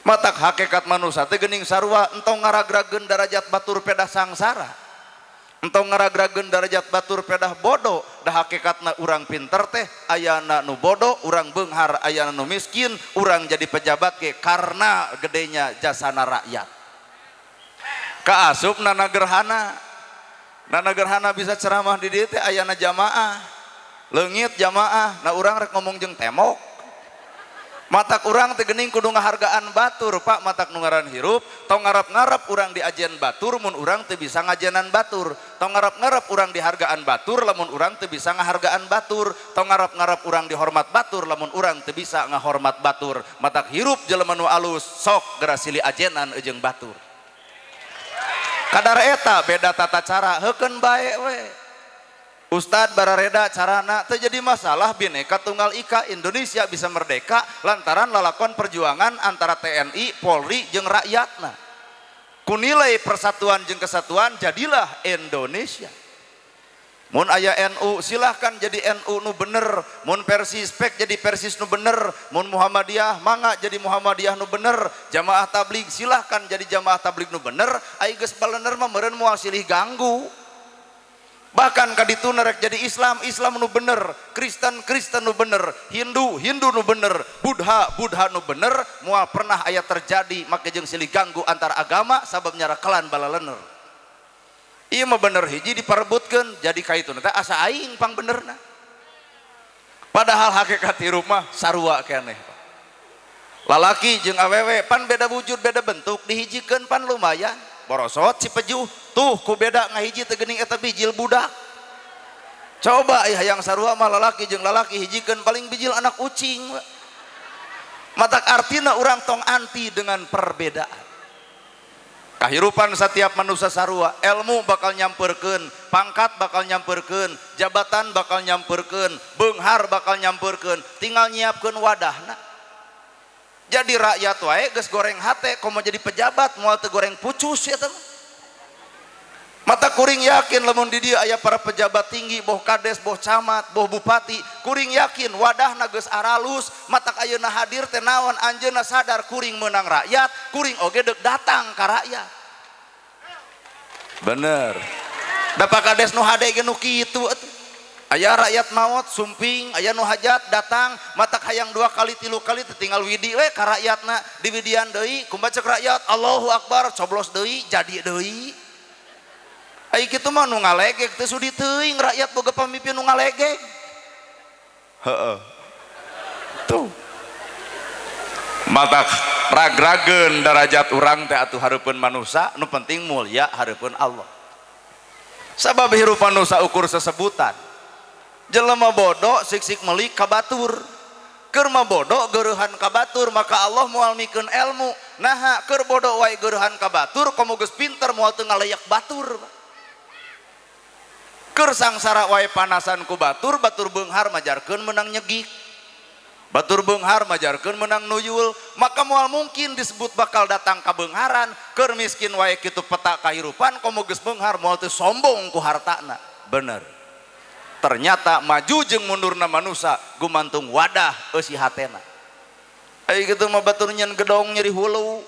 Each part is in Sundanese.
Matak hakikat manusia teh geuning sarua entong ngaragrageun darajat batur pedah sangsara. Entong ngaragrageun darajat batur pedah bodoh, dah hakikatna urang pinter teh ayana nu bodoh, urang beunghar ayana nu miskin, urang jadi pejabat ge karena gedenya jasana rakyat. Kaasup nana gerhana. Nana gerhana bisa ceramah di dieu teh ayana jamaah. Leungit jamaah, nah urang rek ngomong jeung temok. Matak urang teh geuning kudu ngahargaan batur, Pak, matak nu ngaran hirup, tong ngarep-ngarep urang diajen batur mun urang teu bisa ngajenan batur. Tong ngarep-ngarep urang dihargaan batur lamun urang teu bisa ngahargaan batur. Tong ngarep-ngarep urang dihormat batur lamun urang teu bisa ngahormat batur. Matak hirup jelema nu alus sok geura silih ajenan jeung batur. Kadar eta beda tata cara, heukeun bae we. Ustad barareda carana terjadi masalah Bhinneka Tunggal Ika Indonesia bisa merdeka lantaran lalakon perjuangan antara TNI, Polri jeung rakyatna. Ku nilai persatuan jeung kesatuan jadilah Indonesia. Mun aya NU silahkan jadi NU nu bener, mun Persis pek jadi Persis nu bener, mun Muhammadiyah mangga jadi Muhammadiyah nu bener, jamaah tabligh silahkan jadi jamaah tabligh nu bener, ai geus balener mah meureun moal silih ganggu. Bahkan kaditu nerek jadi Islam, Islam nu bener, Kristen, Kristen nu bener, Hindu, Hindu nu bener, Buddha, Buddha nu bener, moal pernah aya terjadi make jeung silih ganggu antar agama sabab nyarakelan balalener. Ieu mah bener hiji diparebutkeun jadi ka itu teh asa aing pang benerna. Padahal hakikat hirup mah sarua keneh. Lalaki jeung awewe pan beda wujud beda bentuk dihijikeun pan lumayan. Borosot si pejuh tuh ku beda ngahiji teu geuning eta bijil budak. Coba ih hayang sarua mah lalaki jeung lalaki hijikeun paling bijil anak ucing. Matak artina urang tong anti dengan perbedaan. Kahirupan setiap manusia sarua, ilmu bakal nyamperkeun, pangkat bakal nyamperkeun, jabatan bakal nyamperkeun, beunghar bakal nyamperkeun, tinggal nyiapkeun wadahna. Jadi rakyat wae geus goreng hate, komo jadi pejabat moal teu goreng pucus ya teh. Mata kuring yakin lamun di dieu aya para pejabat tinggi, boh kades, boh camat, boh bupati, kuring yakin wadahna geus aralus, matak ayeuna hadir teh naon anjeunna sadar kuring meunang rakyat, kuring oge deuk datang ka rakyat. Bener. Da Pak Kades nu hade ge nu kitu atuh. Aya rakyat maot sumping, aya nu hajat datang, matak hayang 2 kali 3 kali tinggal widi we ka rakyatna, diwidian deui, kumaha cek rakyat, Allahu Akbar, coblos deui, jadi deui. Ai kitu mah nu ngalegeg teu sudi teuing rakyat boga pamimpin nu ngalegeg. Heeh. Tuh. Matak ragrageun darajat urang teh atuh hareupeun manusa, nu penting mulia hareupeun Allah. Sabab hirup manusa ukur sesebutan. Jelema bodoh sik-sik melik ka batur. Keur mah bodoh geureuhan ka batur maka Allah moal mikeun ilmu. Naha keur bodoh wae geureuhan ka batur komo geus pinter moal teu ngaleyak batur. Keur sangsara wae panasan ku batur, batur beunghar majarkeun menang nyegik. Batur beunghar majarkeun menang nuyul, maka moal mungkin disebut bakal datang ka beungharan. Keur miskin wae kitu peta kahirupan komo geus beunghar moal teu sombong ku hartana. Bener. Ternyata maju jeung mundurna manusa gumantung wadah eusi hatena. Ai kitu mah batur nyeun gedong nyeri hulu.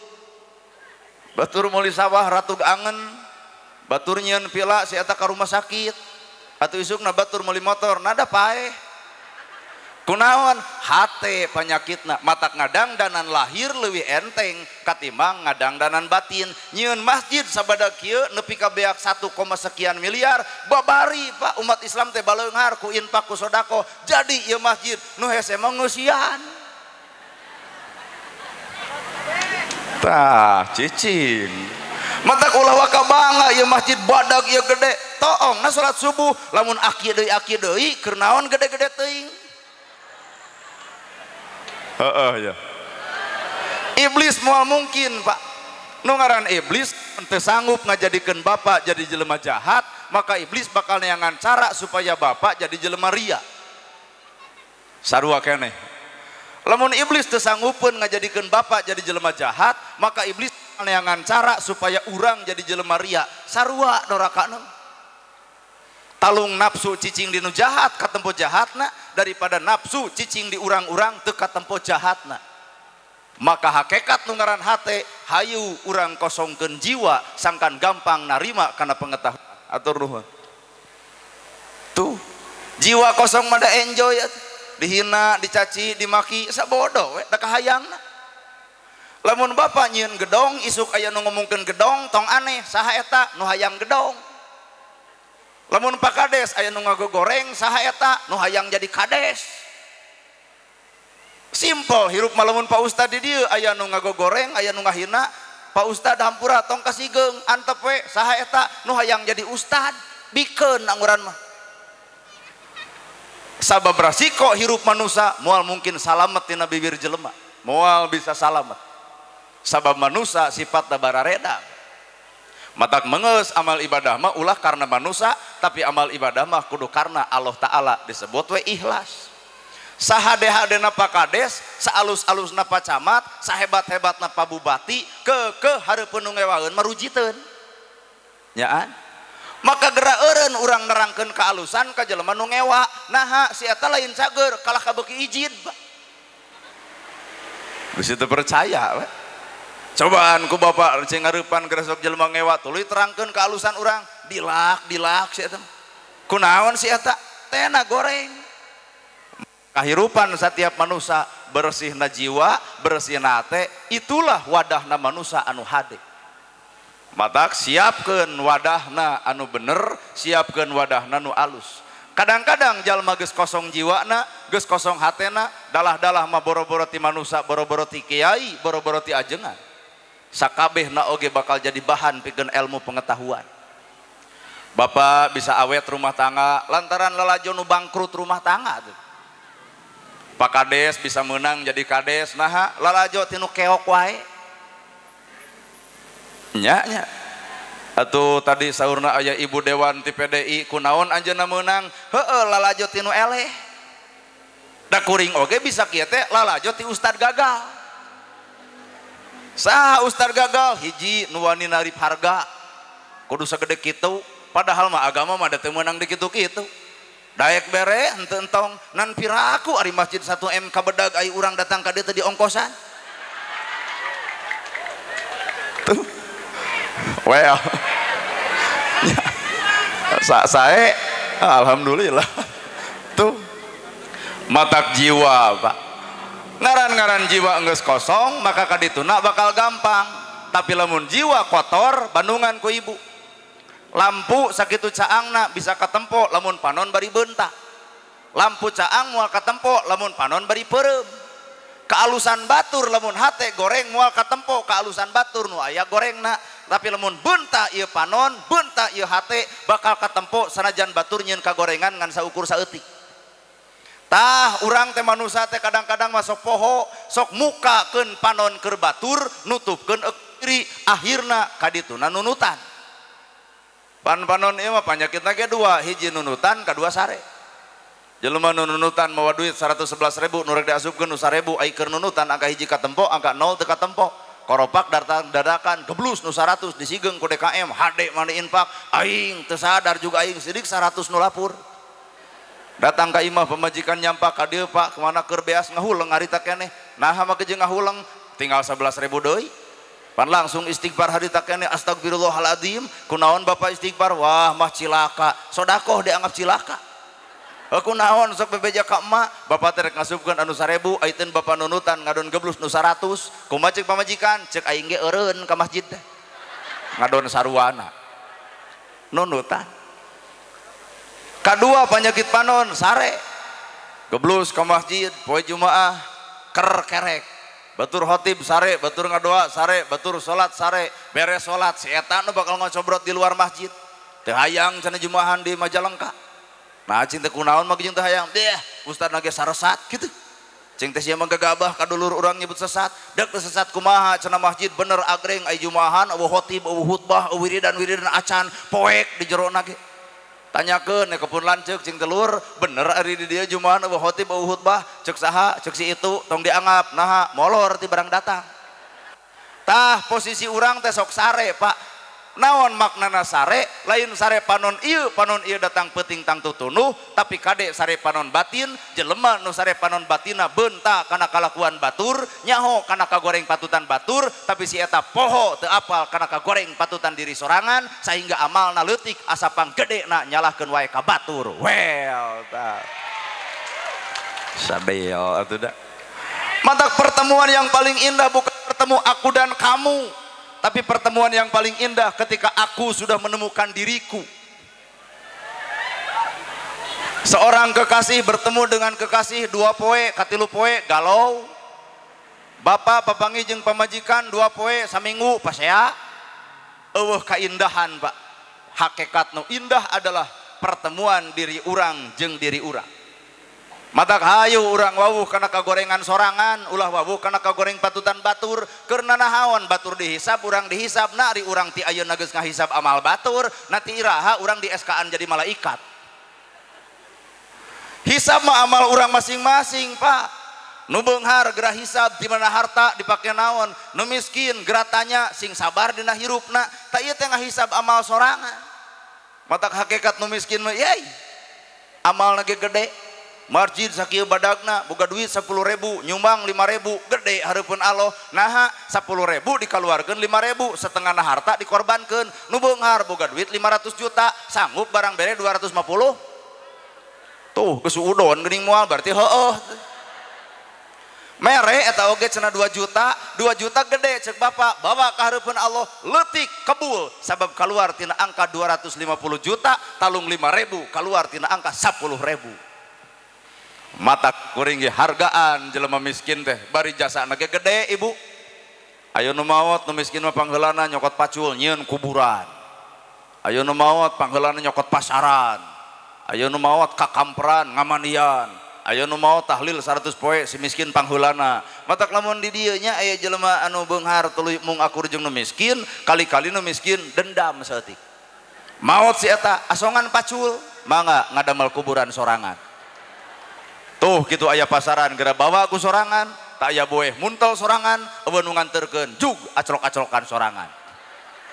Batur meuli sawah ratug angen. Batur nyeun pila si eta ka rumah sakit. Atuh isukna batur meuli motor nada paeh. Kunaon hate panyakitna matak ngadangdanan lahir leuwih enteng katimbang ngadangdanan batin. Nyieun masjid sabada kieu nepi ka beak 1, sekian miliar babari Pak umat Islam teh baleunghar ku infak ku sedekah jadi ieu masjid nu hese mah ngeusian. Tah cicing matak ulah waka bangga ieu masjid badag ieu gede toong na salat subuh lamun aki deui keur naon gede-gede teuing. Heeh ya. Iblis moal mungkin Pak. Nu ngaran iblis teu sanggup ngajadikeun bapak jadi jelema jahat, maka iblis bakal neangan cara supaya bapak jadi jelema ria. Sarua keneh. Lamun iblis teu sanggupeun ngajadikeun bapak jadi jelema jahat, maka iblis neangan cara supaya urang jadi jelema ria. Sarua dorakana. Talung nafsu cicing di nu jahat katempo jahatna daripada nafsu cicing di urang-urang teu katempo jahatna. Maka hakikat nu ngaran hate hayu urang kosongkeun jiwa sangkan gampang narima kana pengetahuan. Atur nuhun. Tuh jiwa kosong mah da enjoy dihina, dicaci, dimaki sabodo we da kahayangna. Lamun bapak nyieun gedong isuk aya nu ngomongkeun gedong tong aneh saha eta nu hayang gedong. Lamun Pak Kades aya nu ngagogoreng saha eta nu hayang jadi kades. Simple hirup mah lamun Pak Ustad di dieu aya nu ngagogoreng aya nu ngahina Pak Ustad hampura tong kasigeung antep we saha eta nu hayang jadi ustad bikeun angguran mah. Sabab rasiko hirup manusia moal mungkin salamet tina bibir jelema, moal bisa salamet. Sabab manusia sifatna barareda. Matak mengeus amal ibadah mah ulah karena manusia, tapi amal ibadah mah kudu karena Allah Ta'ala disebut we ikhlas. Sahade-hadena Pak Kades, saalus-alusna Pak Camat, sahebat-hebatna Pak Bupati, kekeh hareupeun nu ngewaeun marujiteun. Nyaan? Maka geura eureun urang nerangkeun kaalusan ka jelema nu ngewa. Naha si eta lain cager kalah ka beuki ijid. Geus teu percaya we. Cobaan ku bapak cing ngareupan geura sok jelema ngewa tuluy terangkeun kaalusan urang, dilak-dilak si eta. Kunaon si eta? Tena goreng. Kahirupan setiap manusia bersihna jiwa, bersihna hate, itulah wadahna manusia anu hade. Matak siapkeun wadahna anu bener, siapkeun wadahna nu alus. Kadang-kadang jalma geus kosong jiwana, geus kosong hatena, dalah-dalah mah boro-boro ti manusia, boro-boro ti kiai, boro-boro ti ajengan. Sakabehna oge bakal jadi bahan pikeun ilmu pengetahuan. Bapak bisa awet rumah tangga lantaran lalajo nu bangkrut rumah tangga tuh. Pak Kades bisa menang jadi kades naha lalajo tinu keok wae nya nya atuh tadi saurna aya ibu dewan ti PDI kunaon anjeunna meunang heueuh lalajo tinu eleh da kuring oge bisa kieu teh lalajo ti ustad gagal. Saha ustad gagal hiji nu wani narip harga kudu sagede kitu padahal mah agama mah da teu meunang di kitu-kitu. Daek bere henteu entong nan piraku ari masjid 1M kabedag ai urang datang ka dieu teh diongkosan. Tuh. Well. Sae alhamdulillah. Tuh. Matak jiwa, Pak. Ngaran-ngaran jiwa geus kosong maka kadituna bakal gampang. Tapi lamun jiwa kotor bandungan ku ibu. Lampu sakitu caangna bisa katempo lamun panon bari beunta. Lampu caang moal katempo lamun panon bari peureum. Kaalusan batur lamun hate goreng moal katempo kaalusan batur nu aya gorengna. Tapi lamun beunta ieu panon, beunta ieu hate bakal katempo sanajan batur nyieun kagorengan ngan saukur saeutik. Tah urang teh manusia teh kadang-kadang masuk poho sok mukakeun panon keur batur nutupkeun diri akhirna kadituna nunutan. Pan-panon ieu mah panyakitna ge dua, hiji nunutan, kadua sare. Jelema nu nunutan mawa duit 111.000 nu rek diasupkeun nu 1.000 ai keur nunutan angka hiji katempo, angka 0 teu katempo. Koropak dadakan geblus nu 100 disigeung ku DKM, hade mani infak, aing teu sadar juga aing sidik 100 nu lapur. Datang ka imah pemajikan nyampak ka dieu Pak, kemana keur beas ngahuleng harita keneh. Naha mah jeung ngahuleng tinggal 11.000 deui. Pan langsung istighfar harita keneh astagfirullahaladzim kunaon bapak istighfar wah mah cilaka sodakoh dianggap cilaka kunaon sok bebeja ka emak bapak teh rek ngasupkeun anu 1000 aiteun bapak nunutan ngadon geblus nu 100 kumaha ceuk pamajikan ceuk aing ge eureun ka masjid teh ngadon saruana nunutan. Kadua penyakit panon sare geblus ka masjid poe Jumaah ker kerek batur khotib sare, batur ngadoa sare, batur salat sare, beres salat si eta nu bakal ngocobrot di luar masjid. Teu hayang cenah jumaahan di Majalengka. Nah cing teh kunaon mah jeung teu hayang, deh ustadna ge saresat kitu. Cing teh sia mah gagabah ka dulur urang nyebut sesat, deuk teu sesat kumaha cenah masjid bener agreng ai jumaahan eueuh khotib, eueuh khutbah, eueuh wiridan-wiridan acan, poek di jerona ge. Tanyakeun nya kepun lanceuk cing telur bener ari di dieu jumahan eueuh khotib eueuh khutbah ceuk saha ceuk si itu tong dianggap naha molor ti barang datang. Tah posisi urang teh sok sare Pak. Naon maknana sare? Lain sare panon ieu, panon ieu datang peuting tangtu tunuh, tapi kade sare panon batin, jelema nu sare panon batina beunta kana kalakuan batur, nyaho kana kagoreng patutan batur, tapi si eta poho teu apal kana kagoreng patutan diri sorangan sehingga amalna leutik asa panggedena nyalahkeun wae ka batur. Well tah. Sadeo atuh da. Matak pertemuan yang paling indah bukan bertemu aku dan kamu, tapi pertemuan yang paling indah ketika aku sudah menemukan diriku. Seorang kekasih bertemu dengan kekasih 2 poe, katilu poe, galau. Bapak papanggih jeung pamajikan 2 poe saminggu pasea. Eueuh kaindahan, Pak. Hakikat nu indah adalah pertemuan diri urang jeung diri urang. Matak hayu urang wawuh kana kagorengan sorangan, ulah wawuh kana kagoreng patutan batur, keur nanahaon batur dihisab, urang dihisab, na ari urang ti ayeuna geus ngahisab amal batur, na ti iraha urang di SK-an jadi malaikat. Hisab mah amal urang masing-masing, Pak. Nu beunghar gerah hisab di mana harta dipake naon, nu miskin gerah tanya sing sabar dina hirupna, ta ieu teh ngahisab amal sorangan. Matak hakikat nu miskin mah yey, amalna ge gede. Masjid sakieu badagna boga duit 10.000 nyumbang 5.000 gede hareupeun Allah. Naha 10.000 dikaluarkeun 5.000 setengahna harta dikorbankeun. Nu beunghar boga duit 500 juta sanggup barang bere 250. Tuh geus udon geuning moal berarti heueuh. Mere eta oge cenah 2 juta, 2 juta gede cek bapak, bawa ka hareupeun Allah leutik kebul sabab kaluar tina angka 250 juta talung 5.000 kaluar tina angka 10.000. Mata kuring ge hargaan jelema miskin teh bari jasana ge gede ibu. Ayo nu maot nu miskin mah pangheulana nyokot pacul nyieun kuburan. Ayo nu maot pangheulana nyokot pasaran. Ayo nu maot kakamperan ngamandian. Ayo nu maot tahlil 100 poe si miskin pangheulana. Matak lamun di dieu nya aya jelema anu beunghar tuluy mung akur jeung nu miskin, kali-kali nu miskin dendam saeutik. Maot si eta asongan pacul, mangga ngadamel kuburan sorangan. Tuh gitu aya pasaran geura bawa ku sorangan, tak aya boeh muntel sorangan, eueun nu nganterkeun jug aclok-aclokan sorangan.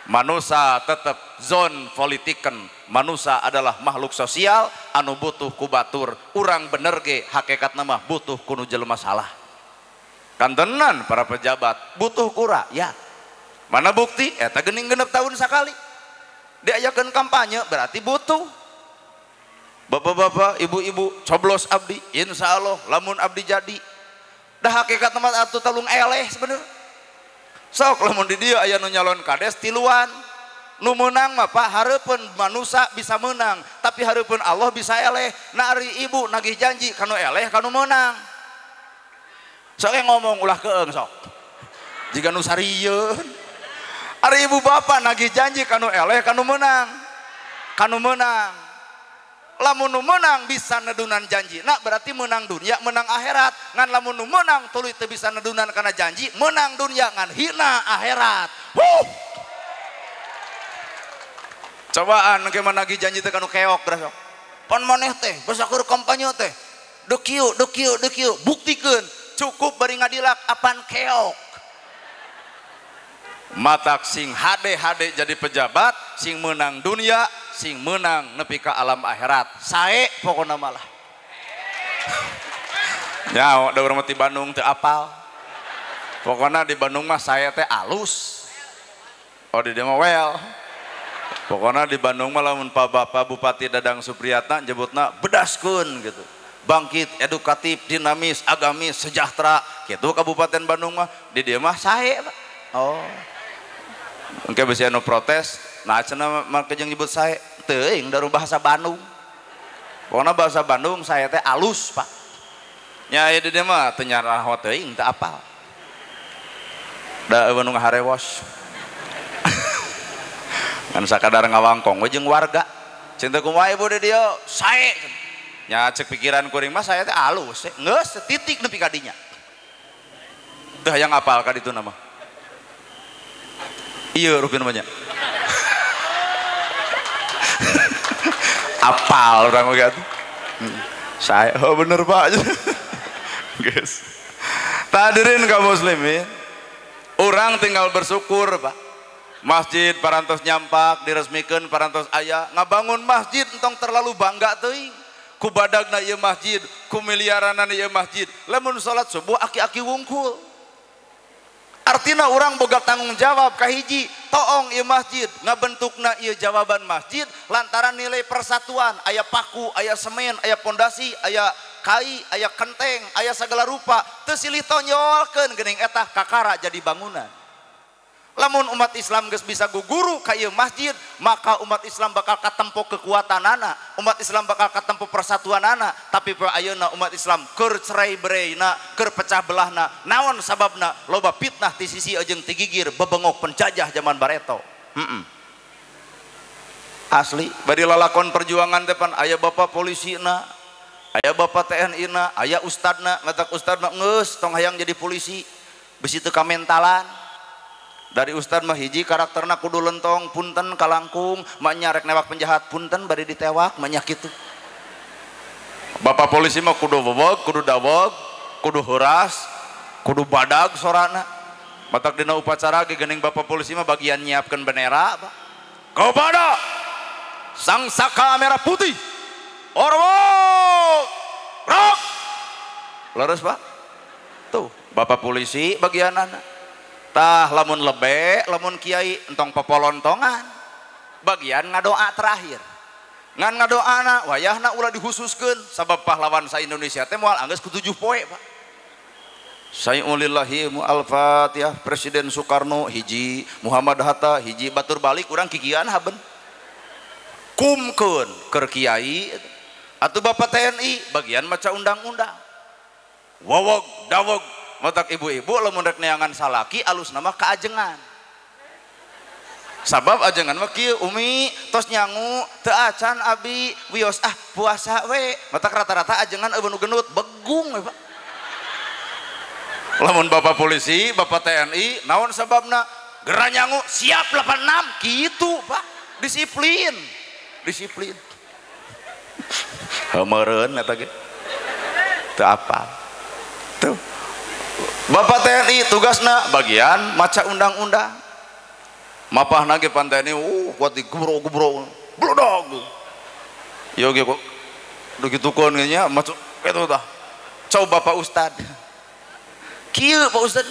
Manusa tetep zon politiken, manusa adalah makhluk sosial anu butuh ku batur, urang bener ge hakikatna mah butuh ku nu jelema salah. Kantenan para pejabat butuh ku rakyat. Mana bukti eta geuning 6 tahun sakali. Diayakeun kampanye berarti butuh. Bapak-bapak, ibu-ibu, coblos abdi, insya Allah, lamun abdi jadi. Dah hakikat tempat atuh talung eleh sebenarnya. Sok lamun di dia aya nu nyalon kades tiluan, nu meunang mah Pak hareupeun manusa bisa menang, tapi hareupeun Allah bisa eleh. Na ari ibu nagih janji kanu eleh kanu meunang. Sok ngomong ulah keeng sok. Jiga nu sarieun. Ari ibu bapak nagih janji kanu eleh kanu meunang. Kanu meunang. Lamun nu menang bisa nedunan janji, nah berarti menang dunia menang akhirat. Ngan lamun nu menang tuluy teu bisa nedunan karena janji, menang dunia ngan hina akhirat. Huh. Cobaan engke mah nagih janji teh kanu keok geura sok. Pan maneh teh basa keur kampanye teh. Deuk kieu, deuk kieu, deuk kieu, buktikeun cukup bari ngadilak apan keok. Matak sing hade-hade jadi pejabat, sing menang dunia, sing menang nepi ka alam akhirat. Sae pokona malah. Nyaho da urang mah ti Bandung teu apal. Pokona di Bandung mah sae teh alus. Oh di dieu mah well. Pokona di Bandung mah lamun Pak Bapak Bupati Dadang Supriyatna nyebutna bedaskeun gitu. Bangkit, edukatif, dinamis, agamis, sejahtera. Kitu Kabupaten Bandung mah, di dieu mah sae, Pak. Oh. Engke bisi anu protes, nah cenah mah jeung nyebut sae, teuing dari bahasa Bandung. Pokona bahasa Bandung sae teh alus, Pak. Nya aya di dieu mah teu nyaraho teuing teu apal. Da eueuh nu ngaharewos. Ngan sakadar ngawangkong we jeung warga. Cinta kumaha ibu di dieu sae. Nya cek pikiran kuring mah sae teh alus, geus titik nepi ka dinya. Teu hayang apal ka ditu mah. Iya rupina banyak. Apal orang gitu. Saya oh bener Pak. Guys. Hadirin kaum muslimin, orang tinggal bersyukur Pak. Masjid parantos nyampak diresmikeun parantos aya ngabangun masjid entong terlalu bangga teuing. Ku badagna ieu masjid, ku miliaranna ieu masjid. Lamun salat subuh aki-aki wungkul. Artina urang boga tanggung jawab kahiji toong ieu masjid ngabentukna ieu jawaban masjid lantaran nilai persatuan aya paku, aya semen, aya pondasi, aya kai, aya kenteng, aya segala rupa teu silih tonjolkeun geuning eta kakara jadi bangunan. Lamun umat Islam geus bisa guguru ka ieu masjid, maka umat Islam bakal katempo kekuatanana, umat Islam bakal katempo persatuanana. Tapi poe ayeuna umat Islam keur cerai bereina, keur pecah belahna. Naon sababna? Loba fitnah ti sisi jeung ti gigir bebengok penjajah zaman bareto. Asli bari lalakon perjuangan teh pan aya bapak polisina, aya bapak TNI na, aya ustadna, matak ustad mah geus tong hayang jadi polisi, bisi teu kamentalan. Dari ustad mah hiji karakterna kudu lentong punten kalangkung maknya rek newak penjahat punten bari ditewak maknya kitu. Bapak polisi mah kudu weweg, kudu daweg, kudu heuras, kudu badag sorana. Matak dina upacara ge geuning bapak polisi mah bagian nyiapkeun bendera, Pak. Kepada Sang Saka Merah Putih. Orwok. Rok. Leres, Pak? Tuh, bapak polisi bagianana. Tah lamun lebe, lamun kiai entong popolontongan. Bagian ngadoa terakhir. Ngan ngadoana wayahna ulah dikhususkeun sabab pahlawan sa Indonesia teh moal anggeus ku 7 poe, Pak. Sayyulillahi al-Fatihah Presiden Soekarno hiji, Muhammad Hatta hiji, batur balik urang kikian haben. Kumkeun keur kiai atuh bapak TNI bagian maca undang-undang. Wawog dawog matak ibu-ibu lamun rek neangan salaki alus nama kaajengan. Sabab ajengan mah kieu umi tos nyangu teu acan abi wios ah puasa we. Matak rata-rata ajengan eueuh nu gendut begung we, Pak. Lamun bapak polisi, bapak TNI naon sababna? Geura nyangu siap 86 kitu, Pak. Disiplin. Disiplin. Heumereun eta ge. Teu apal. Tuh. Bapak TNI tugasna bagian maca undang-undang. Mapahna ge pan TNI kuat digebro-gebro. Bludag. Ieu ge kok dugitukeun ge nya maca kitu tah. Coba Bapak Ustad. Kieu Pak Ustad.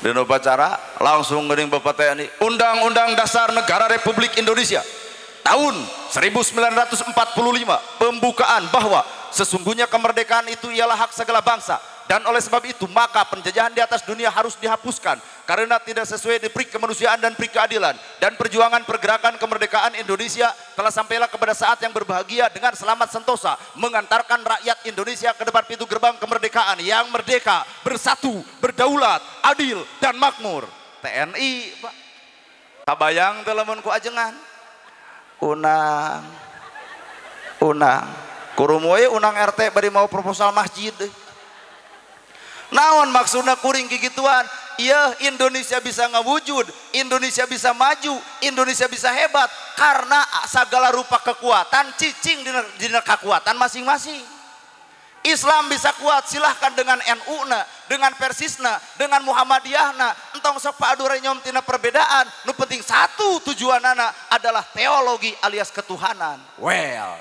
Dina upacara langsung geuning Bapak TNI, Undang-Undang Dasar Negara Republik Indonesia tahun 1945 pembukaan bahwa sesungguhnya kemerdekaan itu ialah hak segala bangsa. Dan oleh sebab itu maka penjajahan di atas dunia harus dihapuskan karena tidak sesuai di peri kemanusiaan dan peri keadilan. Dan perjuangan pergerakan kemerdekaan Indonesia telah sampailah kepada saat yang berbahagia dengan selamat sentosa mengantarkan rakyat Indonesia ke depan pintu gerbang kemerdekaan yang merdeka, bersatu, berdaulat, adil dan makmur. TNI, Pak. Kabayang teu lamun ku ajengan. Unang. Unang. Kurumoy unang RT bari mau proposal masjid. Naon maksudna kuring kikituan? Iya, Indonesia bisa ngawujud, Indonesia bisa maju, Indonesia bisa hebat karena segala rupa kekuatan cicing dina kekuatan masing-masing. Islam bisa kuat silahkan dengan NU-na, dengan Persisna, dengan Muhammadiyahna, entong sok paadu renyom tina perbedaan, nu penting satu tujuanana adalah teologi alias ketuhanan. Well,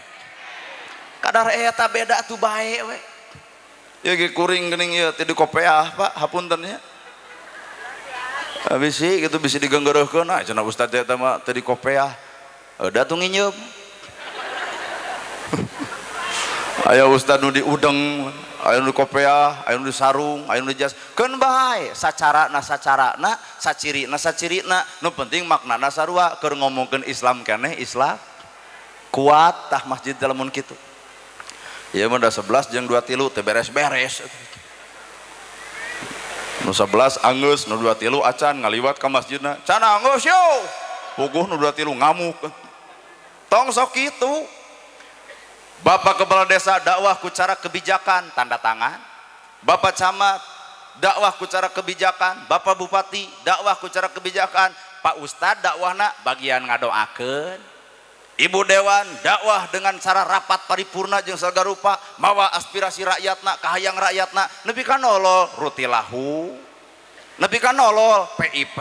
kadar eta beda tuh bae we. Ya ge kuring geuning ieu teh di kopeah Pak, hapunten nya. Bisi gitu bisi digenggereuhkeun ah cenah ustaz eta mah teu di kopeah. Eueuh tuh nginyeum. Aya ustaz nu diudeng, aya nu di kopeah, aya nu di sarung, aya nu di jas. Keun bae sacarana sacarana, sacirina sacirina, nu penting maknana sarua keur ngomongkeun Islam keneh Islam kuat tah masjid lamun kitu. Ya mah 11 jeung 2 tilu teu beres-beres. Nu 11 anggeus, nu 2 tilu acan ngaliwat ka masjidna. Can anggeus yo. Puguh nu 2 tilu ngamuk. Tong sok kitu. Bapak kepala desa dakwah ku cara kebijakan tanda tangan. Bapak camat dakwah ku cara kebijakan, Bapak bupati dakwah ku cara kebijakan, Pak Ustad dakwahna bagian ngadoakeun. Ibu Dewan dakwah dengan cara rapat paripurna jeung sagala rupa mawa aspirasi rakyatna kahayang rakyatna nepi ka nolol rutilahu nepi ka nolol PIP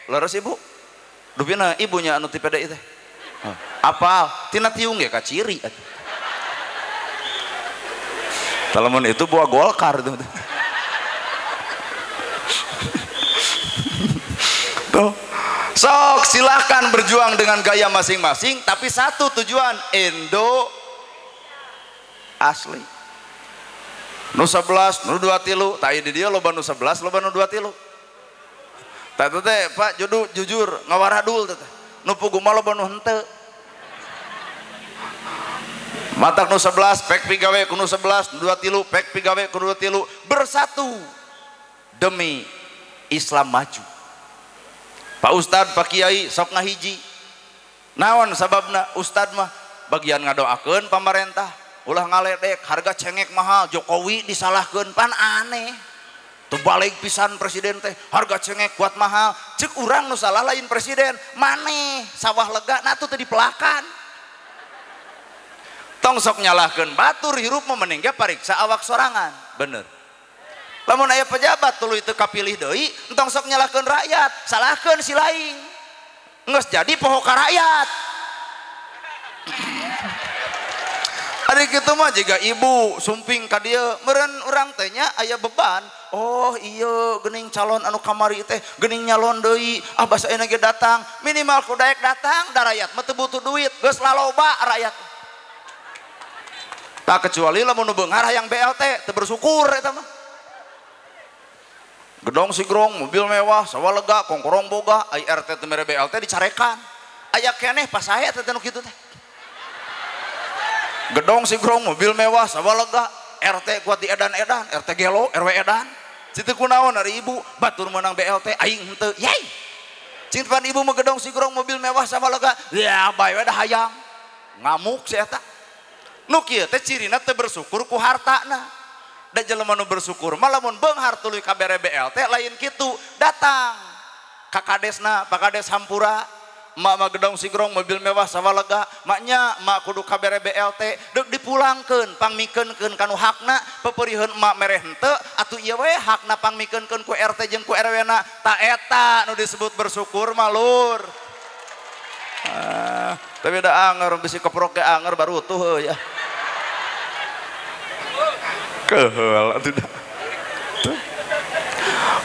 Leres ibu? Dupina ibunya anu ti PDI teh. Apal tina tiung ge kaciri atuh. Lamun itu buah Golkar tuh. Tuh. Sok silahkan berjuang dengan gaya masing-masing, tapi satu tujuan, Indo asli. Nu 11, nu 23, tah di dieu loba nu 11, loba nu 23. Tah itu teh Pak judu jujur ngawaradul teh. Nu puguh mah loba nu henteu. Matak nu 11 pek pigawe ku nu 11, nu 23 pek pigawe ku nu 23, bersatu demi Islam maju. Pak Ustad, Pak Kiai sok ngahiji. Naon sababna Ustad mah bagian ngadoakeun pamarentah, ulah ngaledek harga cengek mahal, Jokowi disalahkeun pan aneh. Terbalik pisan presiden teh, harga cengek kuat mahal. Cek urang nu salah lain presiden, maneh sawah lega nah tuh teu dipelakan. Tong sok nyalahkeun batur hirup mah mending ge pariksa awak sorangan, bener. Lamun aya pejabat tuluy teu kapilih deui, entong sok nyalahkeun rakyat, salahkeun si lain. Geus jadi poho ka rakyat. Ari kitu mah jiga ibu sumping ka dieu, meureun urang teh nya aya beban. Oh iya geuning calon anu kamari teh geuning nyalon deui, ah basa ayeuna ge datang, minimal ku daek datang da rakyat mah teu butuh duit, geus laloba rakyat. Tak kecuali lamun nu beunghar hayang BLT teu bersyukur eta mah. Gedong sigrong, mobil mewah, sawah lega, kongkorong boga, ai RT teu mere BLT dicarekan. Aya keneh pasahe teh nu kitu teh. Gedong sigrong, mobil mewah, sawah lega, RT kuat di edan-edan, RT gelo, RW edan. Situ kunaon ari ibu, batur menang BLT aing henteu. Yai. Cing pan ibu mah gedong sigrong, mobil mewah, sawah lega, ya bae we da hayang. Ngamuk si eta. Nu kieu teh cirina teu bersyukur ku hartana. Da jelema nu bersyukur mah lamun beunghar tuluy ka bere BLT lain kitu, datang ka kadesna, Pak Kades hampura, emak mah gedong sigrong mobil mewah sawah lega, maknya emak kudu ka bere BLT, deuk dipulangkeun pangmikeunkeun ka nu hakna, peperiheun emak mere henteu atuh ieu we hakna pangmikeunkeun ku RT jeung ku RW-na. Ta eta nu disebut bersyukur mah lur. Tapi da anger bisi keprok ge anger baru tuh ya. Keheul atuh da.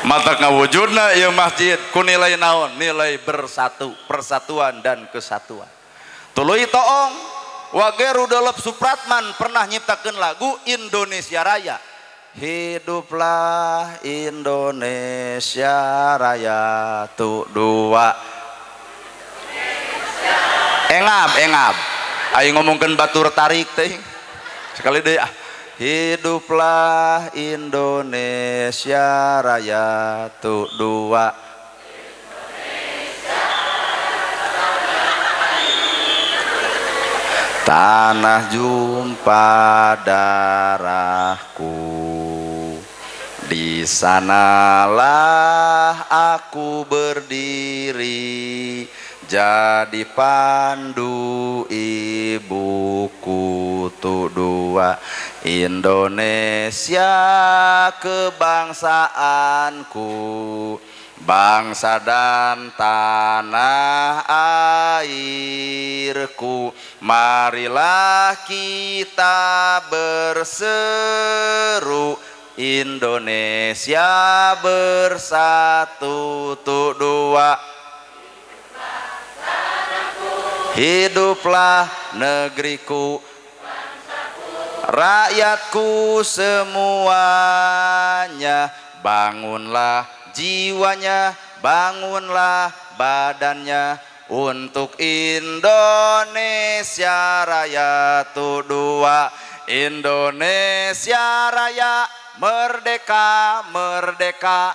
Mata ngawujudna ieu masjid ku nilai naon? Nilai bersatu, persatuan dan kesatuan. Tuluy toong Wage Rudolf Supratman pernah nyiptakeun lagu Indonesia Raya. Hiduplah Indonesia Raya tuh dua. Engab, engab. Ayo ngomongkeun batur tarik teh. Sekali deui ah. Hiduplah Indonesia Raya tuh dua. Tanah jumpa darahku, di sanalah aku berdiri, jadi pandu ibuku tuh dua. Indonesia kebangsaanku, bangsa dan tanah airku, marilah kita berseru, Indonesia bersatu tuh dua. Hiduplah negeriku, rakyatku semuanya, bangunlah jiwanya, bangunlah badannya, untuk Indonesia Raya tuh dua. Indonesia Raya, merdeka, merdeka,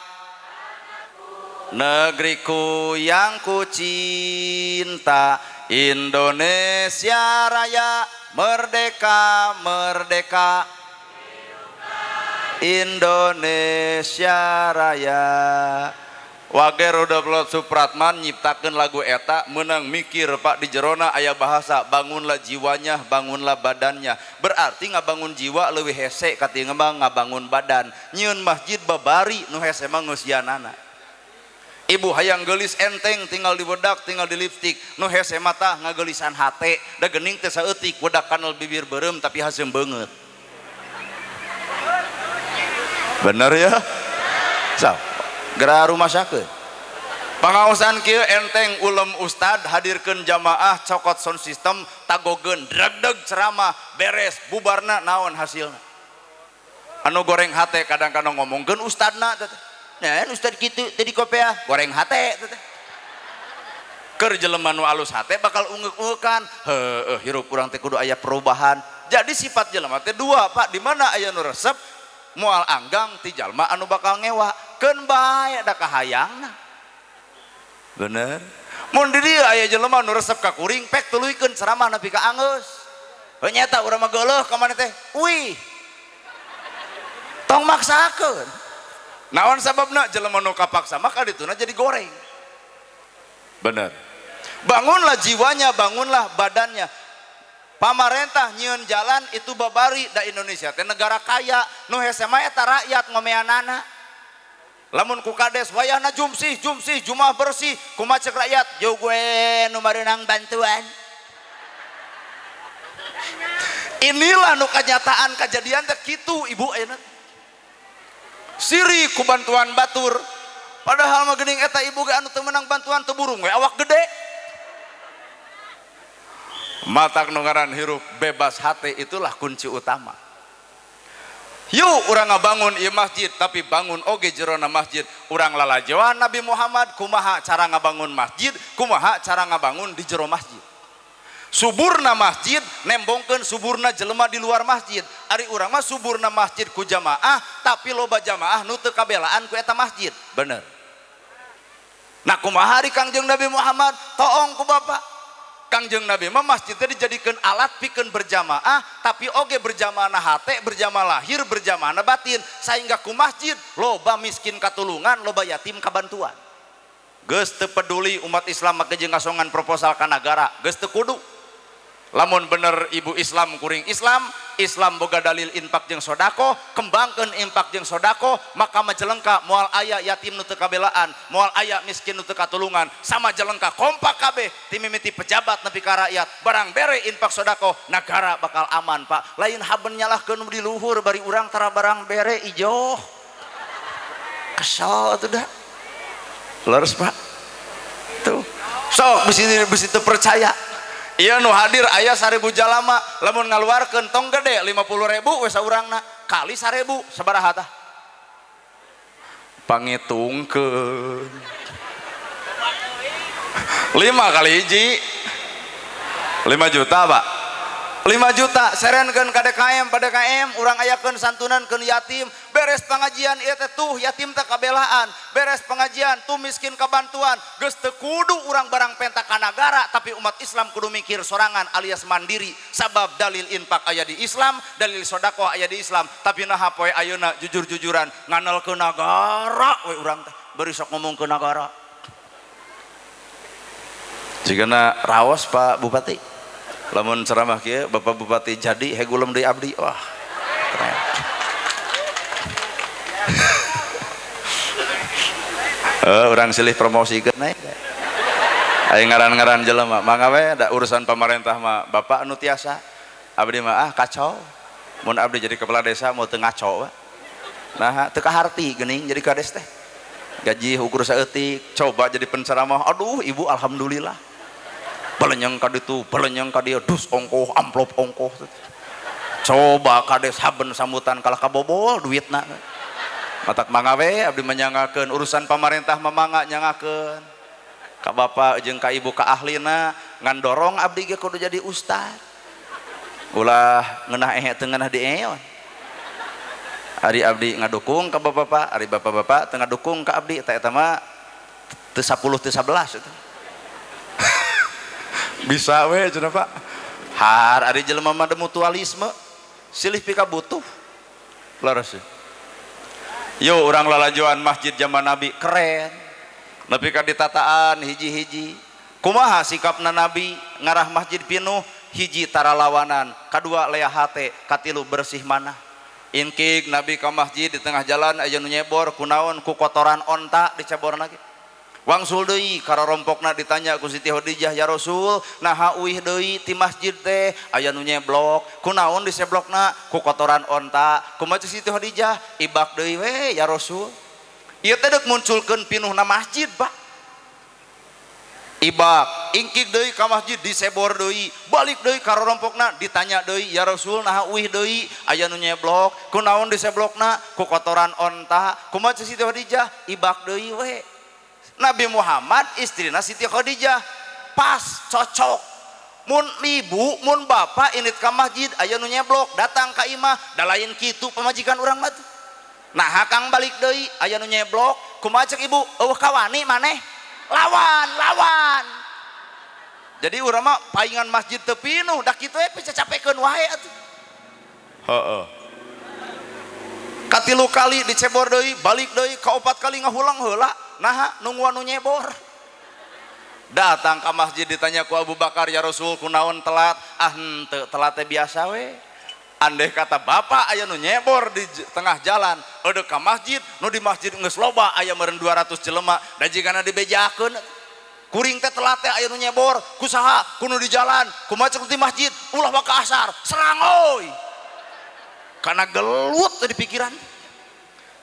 negeriku yang ku cinta. Indonesia Raya, merdeka, merdeka, Indonesia Raya. Wage Rudolf Supratman nyiptakeun lagu eta menang mikir Pak di jerona aya bahasa bangunlah jiwanya, bangunlah badannya. Berarti ngabangun jiwa leuwih hese katimbang ngabangun badan. Nyieun masjid babari nu hese mah ngeusianana. Ibu hayang geulis enteng tinggal dibedak, tinggal di lipstik. Nu hese mata ngageulisan hate, da geuning teh saeutik wedak kanal bibir beureum tapi haseum beungeut. Bener ya? So, geura rumah sakeun. Pangaosan kieu enteng ulem ustad hadirkeun jamaah cokot sound system tagogeun dregdeg ceramah beres bubarna naon hasilna. Anu goreng hate kadang-kadang ngomongkeun ustadna teh. Nah, ustad kitu tadi kopiah goreng hate teh. Keur jelema nu alus hate bakal ungeuk-ungekan. Heueuh hirup urang teh kudu aya perubahan. Jadi sifat jelema teh dua, Pak. Di mana aya nu resep moal anggang ti jalma anu bakal ngewa. Keun bae da kahayangna. Bener. Mun di dieu aya jelema nu resep ka kuring pek tuluykeun ceramah nepi ka anggeus. Heuh nyata urang mah geuleuh ka maneh teh. Wih. Tong maksakeun. Naon sababna jelema nu kapaksa maka dituna jadi goreng. Bener. Bangunlah jiwanya, bangunlah badannya. Pamarentah nyieun jalan itu babari da Indonesia teh negara kaya, nu hese mah eta rakyat ngomeanana. Lamun ku kades wayahna jumsih, jumsih, jumah bersih, kumaha cek rakyat, jauh gue nu mareunang bantuan. Inilah nu kanyataan kejadian teh kitu ibu ayeuna. Siri ku bantuan batur, padahal mah geuning eta ibu ge anu teu meunang bantuan teu burung we awak gede. Matak nu ngaran hirup bebas hate itulah kunci utama. Yuk urang ngabangun ieu masjid tapi bangun oge jerona masjid. Urang lalajoan Nabi Muhammad kumaha cara ngabangun masjid, kumaha cara ngabangun di jero masjid. Suburna masjid nembongkeun suburna jelema di luar masjid. Ari urang mah suburna masjid ku jamaah tapi loba jamaah nu teu kabelaan ku eta masjid. Bener. Nah kumaha ari Kangjeng Nabi Muhammad toong ku bapak. Kangjeng Nabi mah masjid teh dijadikeun alat pikeun berjamaah tapi oge berjamaah hate, berjamaah lahir, berjamaah batin sehingga ku masjid loba miskin katulungan, loba yatim kabantuan. Geus teu peduli umat Islam make jeung ngasongan proposal ka nagara, geus teu kudu. Lamun bener ibu Islam kuring Islam, Islam boga dalil infak jeung sodako, kembangkeun infak jeung sodako, maka majelengka moal aya yatim nu teu kabelaan, moal aya miskin nu teu katulungan, sama jelengka kompak kabeh ti mimiti pejabat nepi ka rakyat, barang bere infak sodako, nagara bakal aman, Pak. Lain haben nyalahkeun nu di luhur bari urang tara barang bere ijoh. Kesel atuh da. Leres, Pak. Tuh. Sok bisi teu percaya. Iya nu hadir aya 1000 jalama lamun ngaluarkeun tong gede 50.000 we saurangna kali 1000 sabaraha tah pangitungkeun 5 kali hiji 5 juta Pak 5 juta serenkeun ka DKM pada DKM urang ayakeun santunan keun yatim beres pengajian ieu teh tuh yatim teh kabelaan beres pengajian tuh miskin kabantuan geus teu kudu urang barang penta ka nagara tapi umat Islam kudu mikir sorangan alias mandiri sabab dalil infak aya di Islam dalil sedekah aya di Islam tapi naha poe ayeuna jujur-jujuran nganel ke nagara we urang teh bari sok ngomong ke nagara jigana raos Pak Bupati lamun ceramah kieu Bapak Bupati jadi hegulem deui abdi wah keren. Urang silih promosikeun we aya ngaran-ngaran jelema mangga we da urusan pamarentah mah bapak anu tiasa abdi mah ah kacau mun abdi jadi kepala desa mau teu ngaco we nah teu kaharti geuning jadi kades teh gaji ukur saeutik coba jadi penceramah aduh ibu alhamdulillah balenyeng ka ditu, balenyeng ka dieu, dus ongkoh, amplop ongkoh. Coba kades haben sambutan kalah kabobol duitna. Matak mangga we abdi menyangakeun urusan pamarentah mamangga nyangakeun. Ka bapak jeung ka ibu ka ahlina ngan dorong abdi ge kudu jadi ustad. Ulah ngeunah ehe teu ngeunah dieon. Ari abdi ngadukung ka bapak-bapak, ari bapak-bapak teu ngadukung ka abdi eta eta mah teu 10 teu 11 eta. Bisa we cenah Pak. Har ari jelema mah mutualisme silih pika butuh. Leres. Yo urang lalajoan masjid zaman Nabi keren. Nepi ka ditataan hiji-hiji. Kumaha sikapna Nabi ngarah masjid pinuh hiji tara lawanan, kadua lea hate, katilu bersih manah. Inkik Nabi ka masjid di tengah jalan aya nu nyebor kunaon ku kotoran onta diceborna ge. Wangsul deui karorompokna ditanya ku Siti Khadijah, ya Rasul, naha uih deui ti masjid teh aya nu nyeblok, kunaon diseblokna ku kotoran onta. Kumaha Siti Khadijah? Ibak deui we ya Rasul. Ieu teh deuk munculkeun pinuhna masjid, Pak. Ibak, ingkik deui ka masjid disebor deui, balik deui karorompokna ditanya deui, ya Rasul naha uih deui aya nu nyeblok, kunaon diseblokna ku kotoran onta. Kumaha Siti Khadijah? Ibak deui we. Nabi Muhammad istrina Siti Khadijah pas cocok. Mun ibu mun bapak init ka masjid aya nu nyeblok datang ka imah da lain kitu pamajikan urang mah. Nah kang balik deui aya nu nyeblok, kumaha cek ibu? Eueuh kawani maneh lawan lawan. Jadi urang mah paingan masjid teu pinuh da kitu we picacapekeun wae atuh. Heeh. Katilu kali dicebor deui, balik deui, kaopat kali ngahulang heula. Nah nungguan nu nyebor. Datang ke masjid ditanya ku Abu Bakar, ya Rasul kunaon telat? Ah henteu, telat teh biasa we. Andai kata bapak aya nu nyebor di tengah jalan eueuh ka masjid, nu di masjid geus loba aya meureun 200 jelema, da jigana dibejakeun. Kuring teh telat teh aya nu nyebor, ku saha? Ku nu di jalan, kumaha cek di masjid, ulah waka asar, serang euy. Karena gelut teh di pikiran.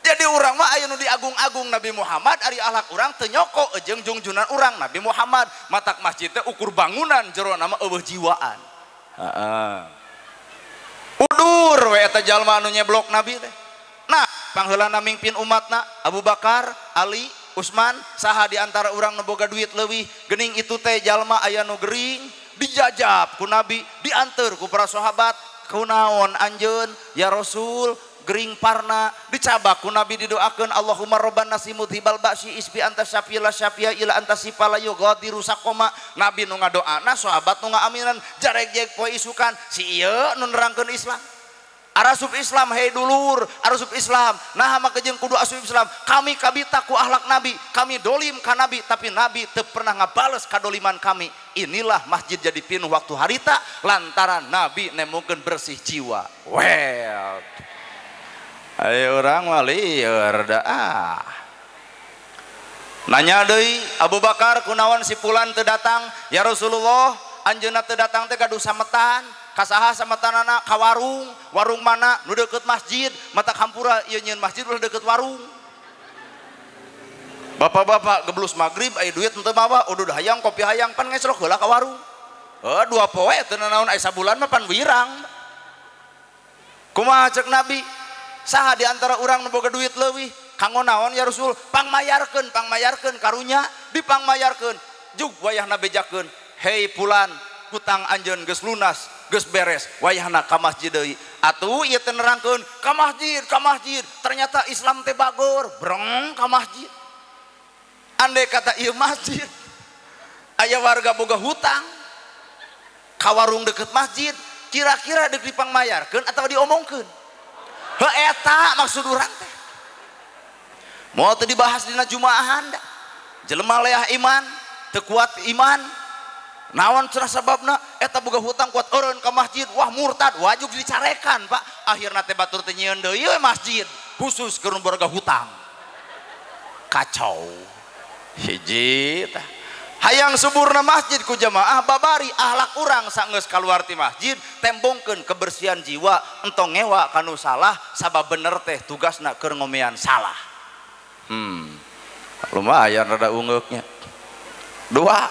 Jadi urang mah aya nu diagung-agung Nabi Muhammad, ari akhlak urang teu nyoko jeung jungjunan urang Nabi Muhammad. Matak masjid teh ukur bangunan jero nama eueuh jiwaan. Heeh. Udur we eta jalma anu nyeblok Nabi teh. Nah, pangheulana mingpin umatna Abu Bakar, Ali, Utsman, saha di antara urang nu boga duit leuwih, geuning itu teh jalma aya nu gering, dijajab ku Nabi, dianteur ku para sahabat, kunaon anjeun ya Rasul? Gering parna dicabak ku Nabi didoakeun Allahumma robban nasi mudhibal ba'si isbi anta syafila syafia ila anta sifala yughadiru saqoma. Nabi nu ngadoana sahabat nu ngaaminan jaregjeg poe isukan si ieu nu nerangkeun Islam. Arasup Islam hei dulur, arasup Islam. Nah maka jeung kudu asup Islam. Kami kabita ku akhlak Nabi, kami dolim ka Nabi, tapi Nabi teu pernah ngabales kadoliman kami. Inilah masjid jadi pinuh waktu harita lantaran Nabi nemukeun bersih jiwa. Well, ayo orang mah lieur da. Ah. Nanya deui Abu Bakar kunaon si fulan teu datang? Ya Rasulullah, anjeunna teu datang teh gaduh sametan. Kasaha sametanana ka warung, warung mana? Nu deukeut masjid, matak hampura ieu nyieun masjid ulah deukeut warung. Bapak-bapak geblus magrib aya duit henteu mawa, udud hayang kopi hayang pan ngesrok heula ka warung. Heuh dua poe teu nanaon aya sabulan mah pan wirang. Kumaha ceuk Nabi? Saha di antara urang nu boga duit leuwih? Kanggo naon ya Rasul? Pangmayarkeun, pangmayarkeun karunya, dipangmayarkeun. Jug wayahna bejakeun, hei fulan, hutang anjeun geus lunas, geus beres, wayahna ka masjid deui. Atuh ieu teh nerangkeun ka masjid, ka masjid. Ternyata Islam teh bageur, breng ka masjid. Andai kata ieu masjid aya warga boga hutang ka warung deket masjid, kira-kira deuk dipangmayarkeun atawa diomongkeun? Heuh eta maksud urang teh. Moal teu dibahas dina jumaahan da. Jelema leah iman, teu kuat iman. Naon cenah sababna? Eta boga hutang kuat eureun ka masjid, wah murtad, wajib dicarekan, Pak. Akhirna teh batur teh nyieun deui we masjid khusus keur nu boga hutang. Kacau. Hiji tah. Hayang suburna masjid ku jamaah babari akhlak urang sanggeus kaluar ti masjid tembongkeun kebersihan jiwa, entong ngewa kanu salah sabab bener teh tugasna keur ngomean salah. Lumayan rada ungeuknya. Dua.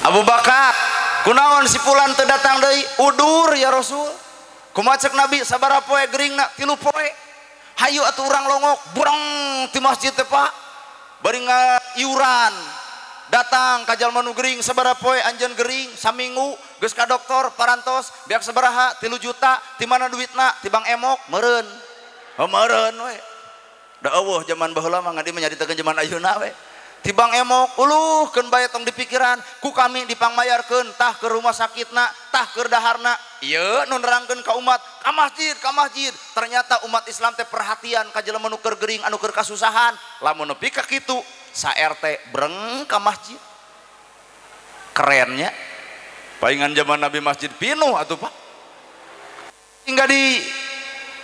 Abu Bakar kunaon si fulan teu datang deui? Udur ya Rasul. Kumaha ceuk Nabi sabaraha poe geuringna? 3 poe. Hayu atuh urang longok bureng ti masjid teh Pak. Bari ngaiuran. Datang ka jalma nu gering sabaraha poe anjeun gering saminggu geus ka dokter parantos beak sabaraha 3 juta ti mana duitna? Ti Bang Emok meureun. Heuh meureun we. Da eueuh jaman baheula mah ngadi mah nyaritakeun jaman ayeuna we. Ti Bang Emok uluh keun bae tong dipikiran ku kami dipangmayarkeun tah ke rumah sakitna tah keur daharna. Ieu nu nerangkeun ka umat ka masjid, ka masjid. Ternyata umat Islam teh perhatian ka jelema nu keur gering anu keur kasusahan. Lamun nepi ka kitu sa RT breng ka masjid. Kerennya paingan zaman Nabi masjid pinuh atuh Pak. Hingga di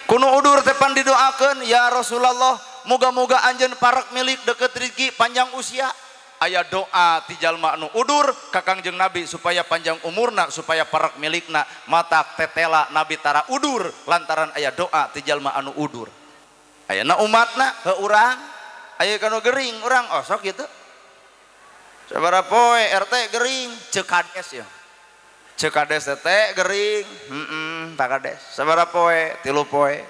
kuno udur teh pan didoakeun ya Rasulullah Moga-moga anjeun parek milik deket rezeki panjang usia. Aya doa ti jalma nu udur ka Kangjeng Nabi supaya panjang umurna, supaya parek milikna. Matak tetela Nabi tara udur lantaran aya doa ti jalma anu udur. Ayeuna umatna heuh urang, aya kanu gering urang osok kitu. Sabaraha poe RT gering, ceuk kades ya. Ceuk kades teh gering, heeh, tak kades. Sabaraha poe? 3 poe.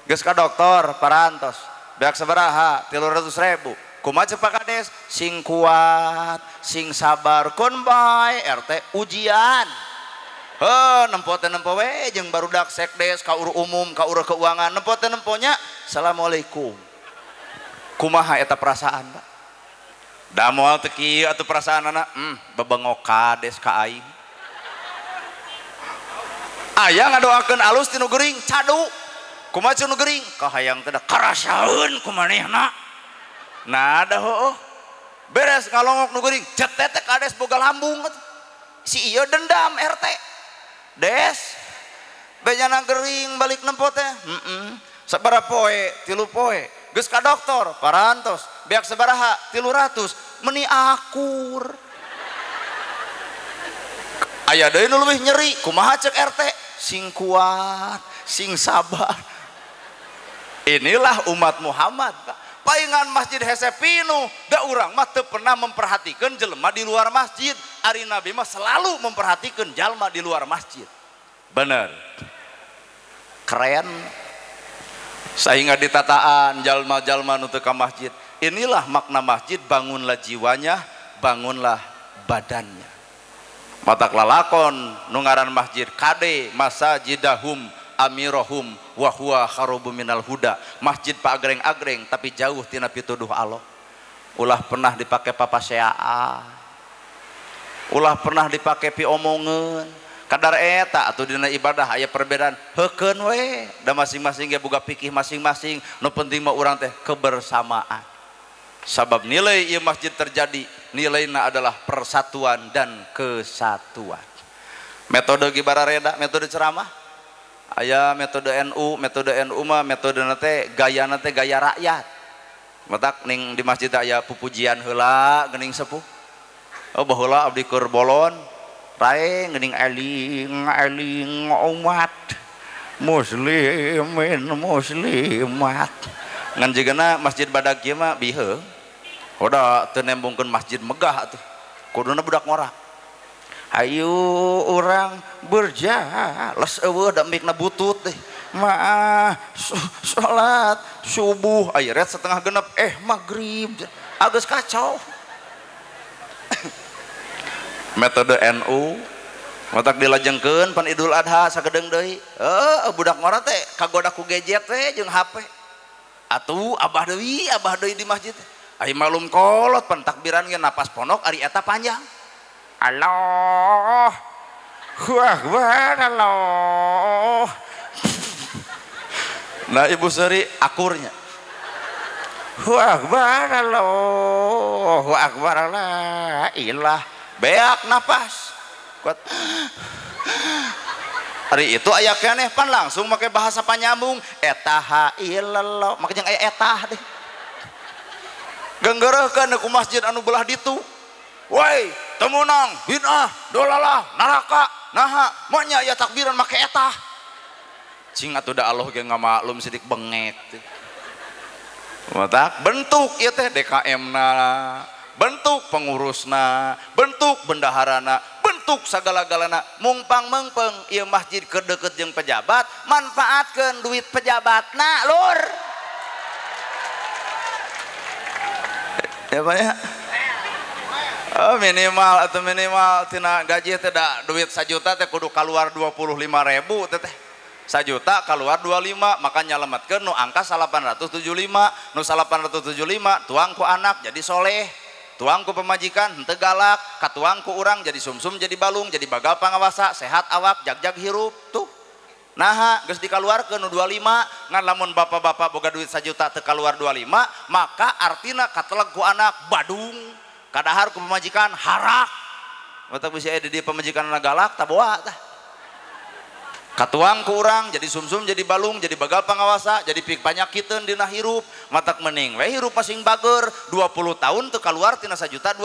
Geus ka dokter parantos. Beak sabaraha? 300.000. Kumaha ceuk Pak Kades? Sing kuat, sing sabar, kun bae RT ujian. Heuh, nempo teh nempo we jeung barudak sekdes, ka uru umum, ka uru keuangan, nempo teh nemponya assalamualaikum. Kumaha eta perasaan, Pak? Da moal teu kieu atuh perasaanana, bebengok kades ka aing. Aya ngadoakeun alus ti nu gering, cadu. Kumaha ceuk nu gering? Kahayang teh da karasaeun ku manehna. Nah ada heueuh. Beres ngalongok nu geuring, cetet teh kades boga lambung. Si ieu dendam RT. Des. Bejana gering balik nempo teh. Heeh. Sabaraha poe? 3 poe. Geus ka dokter, parantos. Beak sabaraha? 300. Meni akur. Aya deui nu leuwih nyeri, kumaha ceuk RT? Sing kuat, sing sabar. Inilah umat Muhammad, Pak. Paingan masjid hese pinuh, da urang mah teu pernah memperhatikan jelema di luar masjid. Ari Nabi mah selalu memperhatikan jalma di luar masjid. Bener. Keren. Sehingga ditataan jalma-jalma nu teu ka masjid. Inilah makna masjid, bangunlah jiwanya, bangunlah badannya. Matak lalakon nu ngaran masjid kade masajidahum amirohum wa huwa kharubu minal huda. Masjid pak agreng-agreng tapi jauh tina pituduh Allah. Ulah pernah dipakai papasea, ulah pernah dipakai piomongeun. Kadar eta atuh dina ibadah aya perbedaan, heukeun we da masing-masing ge boga pikih masing-masing. Nu penting mah urang teh kebersamaan. Sabab nilai ieu masjid terjadi, nilaina adalah persatuan dan kesatuan. Metode gibarareda, metode ceramah aya metode NU, metode NU mah metode teh gayana teh gaya rakyat. Matak ning di masjid aya pupujian heula geuning sepuh. Oh baheula abdi keur bolon, rae geuning eling-eling umat muslimin muslimat. Ngan jigana masjid badag ieu mah biheung. Hoda teu nembongkeun masjid megah atuh. Kuduna budak ngora. Ayo orang berjalan eueuh da mikna butut deh. Maah salat subuh aya ret setengah genep maghrib agus kacau. Metode NU matak dilajengkeun pan Idul Adha sakedeung deui. Heuh budak ngora teh kagoda ku gadget we jeung HP. Atuh abah deui di masjid. Ai malum kolot pan takbiran ge napas ponok ari eta panjang. Allah Akbar Allah. Nah Ibu Seri akurnya Akbar Allahu Akbar la ilah beak napas kuat. Hari itu aya keneh pan langsung make bahasa panyambung eta ha ilallah make jeung aya etah deh. Genggereuhkeun ku masjid anu belah ditu. Woi, temunang, bid'ah, dolalah, neraka, naha, monya ya takbiran make etah. Cing atuh da Allah ge ngamaklum sidik bengek. Matak bentuk ieu teh DKM-na, bentuk pengurusna, bentuk bendaharana, bentuk sagala-galana, mungpang mengpeng ieu masjid keur deukeut jeung pejabat, manfaatkeun duit pejabatna, lur. Ya Pak ya? Oh, minimal atau minimal tina gaji teh da duit 1 juta teh kudu keluar 25.000 teh. 1 juta keluar 25, maka nyalametkeun nu angka 875, nu 875 tuang ku anak jadi soleh, tuang ku pemajikan henteu galak, katuang ku urang jadi sumsum jadi balung, jadi bagal pangawasa, sehat awak, jagjag hirup tuh. Naha geus dikaluarkeun nu 25, ngan lamun bapak-bapak boga duit 1 juta teu kaluar 25, maka artina kateleg ku anak badung. Kadahar ku pemajikan harak. Mata bisi aya di pemajikan galak taboa tah. Katuang ku urang jadi sumsum jadi balung jadi bagal pangawasa jadi pik panyakiteun dina hirup matak mening we hirup masing bager 20 tahun teu kaluar tina 1.025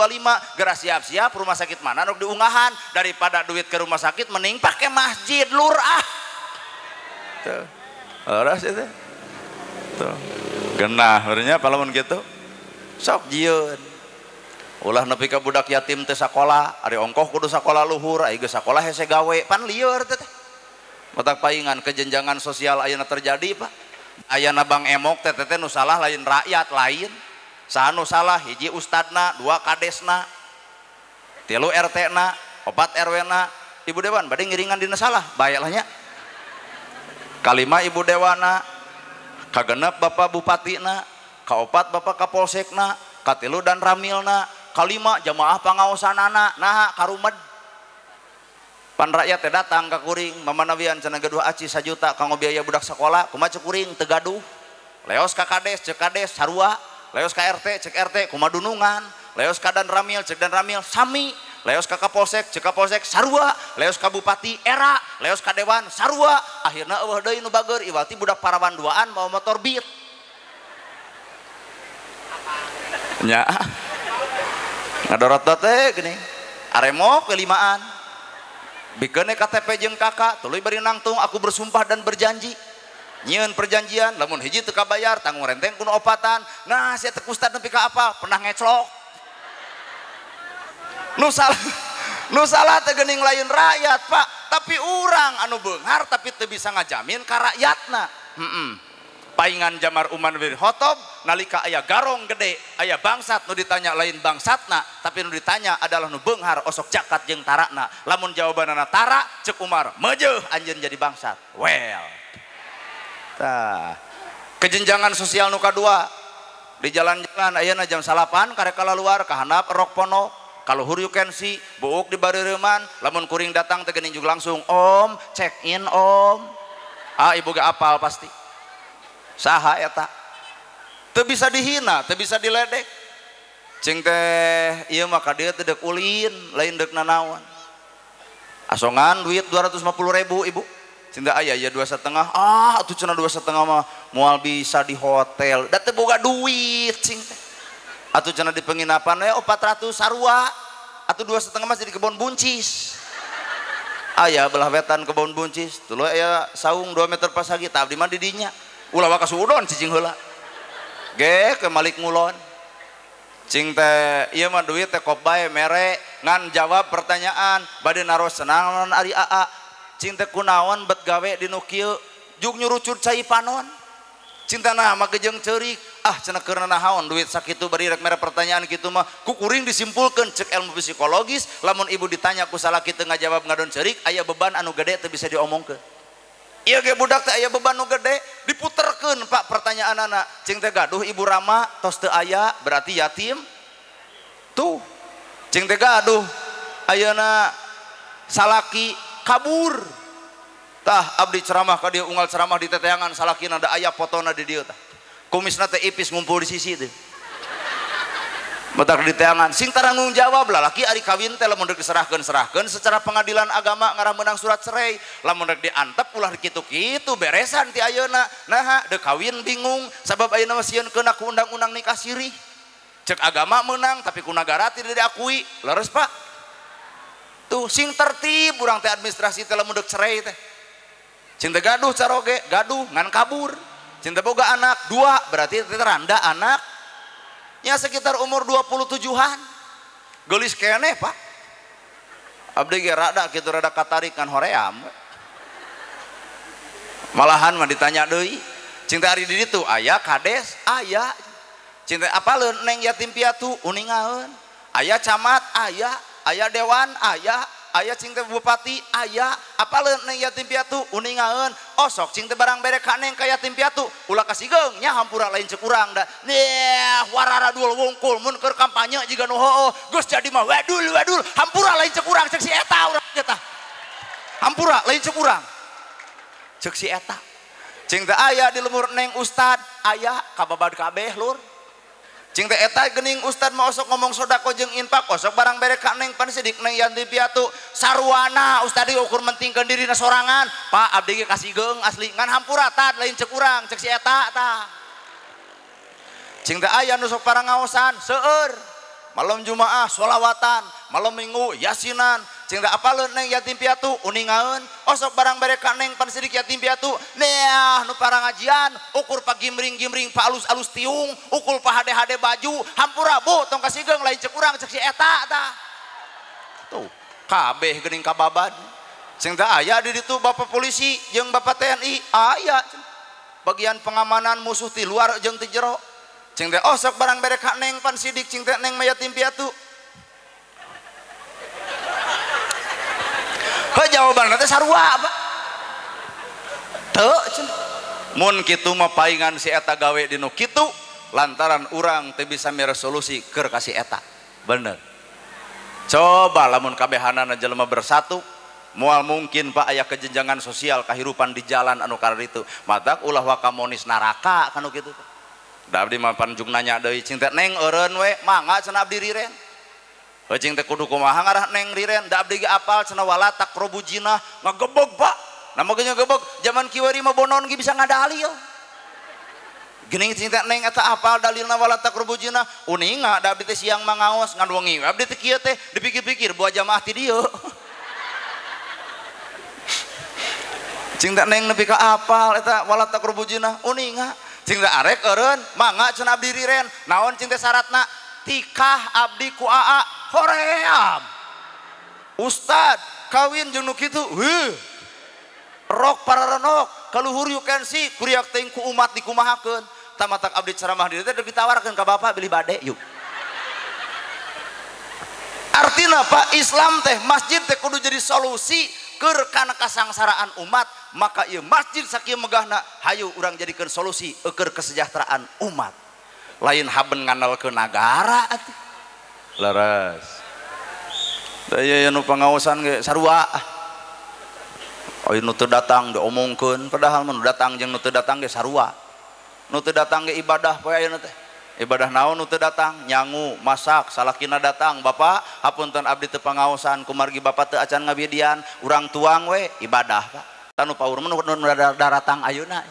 geura siap-siap rumah sakit mana nu diunggahan daripada duit ke rumah sakit mending pake masjid lur ah tuh leres itu tuh genah bernya palamun gitu sok jieun ulah nepi ka budak yatim teu sakola ari ongkoh kudu sakola luhur ari geus sakola hese gawe pan lieur teh matak paingan kejenjangan sosial ayeuna terjadi Pak ayeuna Bang Emok teh teh nu salah lain rakyat lain saha nu salah hiji ustadna dua kadesna tilu RT na opat RW na ibu dewan bade ngiringan dina salah bae lah nya kalima ibu dewana kagenep bapak bupatina kaopat bapak kapolsekna katilu dan ramilna kalima jamaah pangaosanana naha karumed pan rakyat teh datang ka kuring mamanawian cenah gaduh aci 1 juta kanggo biaya budak sekolah kumaha cek kuring teu gaduh leos ka kades cek kades sarua leos ka RT cek RT kumaha dunungan leos ka dan ramil cek dan ramil sami leos ka kapolsek cek kapolsek sarua leos ka bupati era leos ka dewan sarua akhirna eueuh deui nu bager iwati budak parawan duaan mau motor beat nya ngadorot teh geuning aremok kelimaan bikeun KTP jeung kakak tuluy bari nangtung aku bersumpah dan berjanji nyieun perjanjian lamun hiji teu kabayar tanggung renteng kuno opatan nah sia teh ustad nepi ka apa pernah ngeclok nu salah teh geuning lain rakyat Pak tapi urang anu beunghar tapi teu bisa ngajamin ka rakyatna. Paingan Jamar Umar bin Khattab nalika aya garong gede aya bangsat nu ditanya lain bangsatna tapi nu ditanya adalah nu beunghar osok jakat jeung tarakna lamun jawabanana tara cek Umar mejeuh anjeun jadi bangsat well tah kejenjangan sosial nu kadua di jalan-jalan ayeuna jam 9 karek kalaluar kahandap rok ponok kaluhur you can see buuk di bareureuman lamun kuring datang teh geuning juga langsung om check in om ah ibu ge apal pasti saha eta teu bisa dihina teu bisa diledek cing teh ieu mah ka dieu teh deuk ulin lain deuk nanaon asongan duit 250.000 ibu cing teh aya ya 2,5 ah atuh cenah 2,5 mah moal bisa di hotel da teu boga duit cing teh atuh cenah di penginapan we 400 sarua atuh 2,5 mah jadi kebon buncis aya belah wetan kebon buncis tuluy aya saung 2 meter pasagi tah abdi mah di dinya ulah waka suudon cicing heula ge ke malik ngulon cing teh ieu mah duit teh kop bae mere ngan jawab pertanyaan bade naros senangan ari aa cing teh kunaon bet gawe di nu kieu jug nyurucut cai panon cing teh nah mah gejeung ceurik ah cenah keur naon duit sakitu bari rek mere pertanyaan kitu mah ku kuring disimpulkeun cek ilmu psikologis lamun ibu ditanya ku salaki teu ngajawab ngadon ceurik aya beban anu gede teu bisa diomongkeun. Iya ge budak teh aya beban nu gede diputerkeun Pak pertanyaanana cing teh gaduh ibu rama tos teu aya berarti yatim tuh cing teh gaduh ayeuna salaki kabur tah abdi ceramah ka dieu unggal ceramah di teteangan salakina da aya fotona di dieu tah kumisna teh ipis ngumpul di sisi teh matak di teangan sing taranggung jawab lalaki ari kawin teh lamun rek diserahkeun serahkeun secara pengadilan agama ngarah meunang surat cerai lamun rek diantep ulah kitu-kitu beresan ti ayeuna naha deuk kawin bingung sabab ayeuna mah sieun keuna ku undang-undang nikah sirih cek agama meunang tapi ku nagara tidak diakui leres Pak tuh sing tertib urang teh administrasi teh lamun deuk cerai teh cing teh gaduh caroge gaduh ngan kabur cing teh boga anak dua berarti teh randa anak nya sekitar umur 27-an gelis keneh Pak abdi ge rada kitu rada katarik kan hoream malahan mah ditanya deui cing teh ari di ditu aya kades aya cing teh apaleun neng yatim piatu uningaeun aya camat aya aya dewan aya aya cing teh bupati aya apaleun neng yatim piatu uningaeun osok cing teh barang bere ka neng ka yatim piatu ulah kasigeung nya hampura lain cek urang da nya warara dul wungkul mun keur kampanye jiga nu hooh geus jadi mah wadul wadul hampura lain cek urang cek si eta urang teh hampura lain cek urang cek si eta cing teh aya di lemur neng ustad aya kababad kabeh lur Cing teh eta geuning ustad mah osok ngomong sodako jeung infak osok barang bere ka neng pan sidik neng yanti piatu sarwana ustad ukur mentingkeun dirina sorangan. Pak abdi ge kasigeung asli ngan hampura tad lain cek urang cek si eta tah. Cing teh aya nu sok parangaosan seueur malam Jumaah sholawatan, malam Minggu yasinan. Cing teh apaleun neng yatim piatu uningaeun osok barang bere ka neng pan sidik yatim piatu neah nu parangajian ukur pagimring-gimring pa alus-alus tiung ukur pa hade-hade baju hampura bu tong kasigeung lain cek urang cek si eta tah. Tuh kabeh geuning kababad. Cing teh aya di ditu bapak polisi jeung bapak TNI aya bagian pengamanan musuh ti luar jeung ti jero. Cing teh osok barang bere ka neng pan sidik cing teh neng mah yatim piatu. Heuh jawabanna teh sarua Pak. Teu cenah. Mun kitu mah paingan si eta gawe di nu kitu lantaran urang teu bisa mere solusi keur ka si eta. Bener. Coba lamun kabehanana jelema bersatu moal mungkin Pak aya kejenjangan sosial kahirupan di jalan anu kararitu. Matak ulah wakamonis naraka kanu kitu. Da abdi mah panjung nanya deui cing teh neng eureun we mangga cenah abdi riren. Heuh cing teh kudu kumaha ngarah neng riren da abdi ge apal cenah wala taqrabu jinah ngagebeg Pak. Nah mah ngagebeg zaman kiwari mah bonon ge bisa ngadalil. Geuning cing teh neng eta apal dalilna wala taqrabu jinah uninga da abdi teh siang mah ngaos ngan wengi abdi teh kieu teh dipikir-pikir buah jamaah ti dieu. Cing teh neng nepi ka apal eta wala taqrabu jinah uninga. Cing teh arek eureun mangga cenah abdi riren naon cing teh syaratna tikah abdi ku aa hoream. Ustad kawin jeung nu kitu heuh rok pararenok kaluhur you can see kuriak teuing ku umat dikumahakeun tamatak abdi ceramah di dieu teh ditawarkeun ka bapak bilih bade yuk. Artina Pak Islam teh masjid teh kudu jadi solusi keur kana kasangsaraan umat maka ieu masjid sakieu megahna hayu urang jadikeun solusi keur kesejahteraan umat lain haben ngandalkeun nagara atuh leres da ieu nu pangaosan ge sarua aya nu teu datang diomongkeun padahal mah nu datang jeung nu teu datang ge sarua nu teu datang ge ibadah poe ayeuna teh ibadah naon nu teu datang nyangu masak salakina datang bapak hapunten abdi teu pangaosan kumargi bapak teu acan ngabidian urang tuang we ibadah Pak tanu paur mah nu daratang ayeuna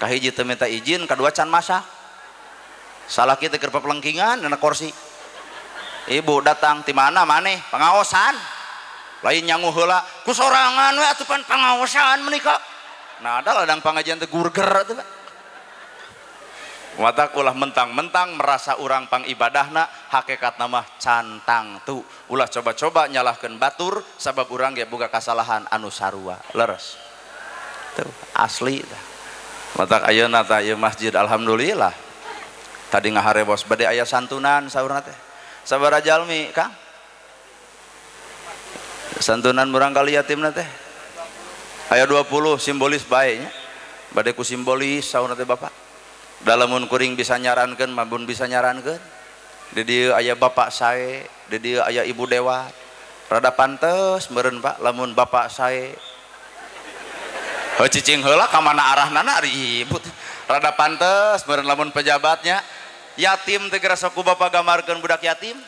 kahiji teu minta izin kadua can masak salaki teh keur papelengkingan dina kursi ibu datang ti mana maneh pangaosan lain nyangu heula ku sorangan we atuh pan pangaosan menika nah ada ladang pangajian teh gurger atuh Pak. Matak ulah mentang-mentang merasa urang pangibadahna hakikatna mah cantang tu ulah coba-coba nyalahkeun batur sabab urang ge boga kasalahan anu sarua leres tuh asli tah. Matak ayeuna tah ieu masjid alhamdulillah tadi ngaharewos bade aya santunan saurna teh sabaraha jalmi Kang santunan murangkali yatimna teh aya 20 simbolis bae nya bade ku simbolis saurna teh bapak dalamun kuring bisa nyarankeun mabun bisa nyarankeun di dieu aya bapak sae di dieu aya ibu dewa rada pantes meureun Pak lamun bapak sae heuh cicing heula ka mana arahnana ribut rada pantes meureun lamun pejabatnya yatim teh geura sok ku bapak gambarkeun budak yatim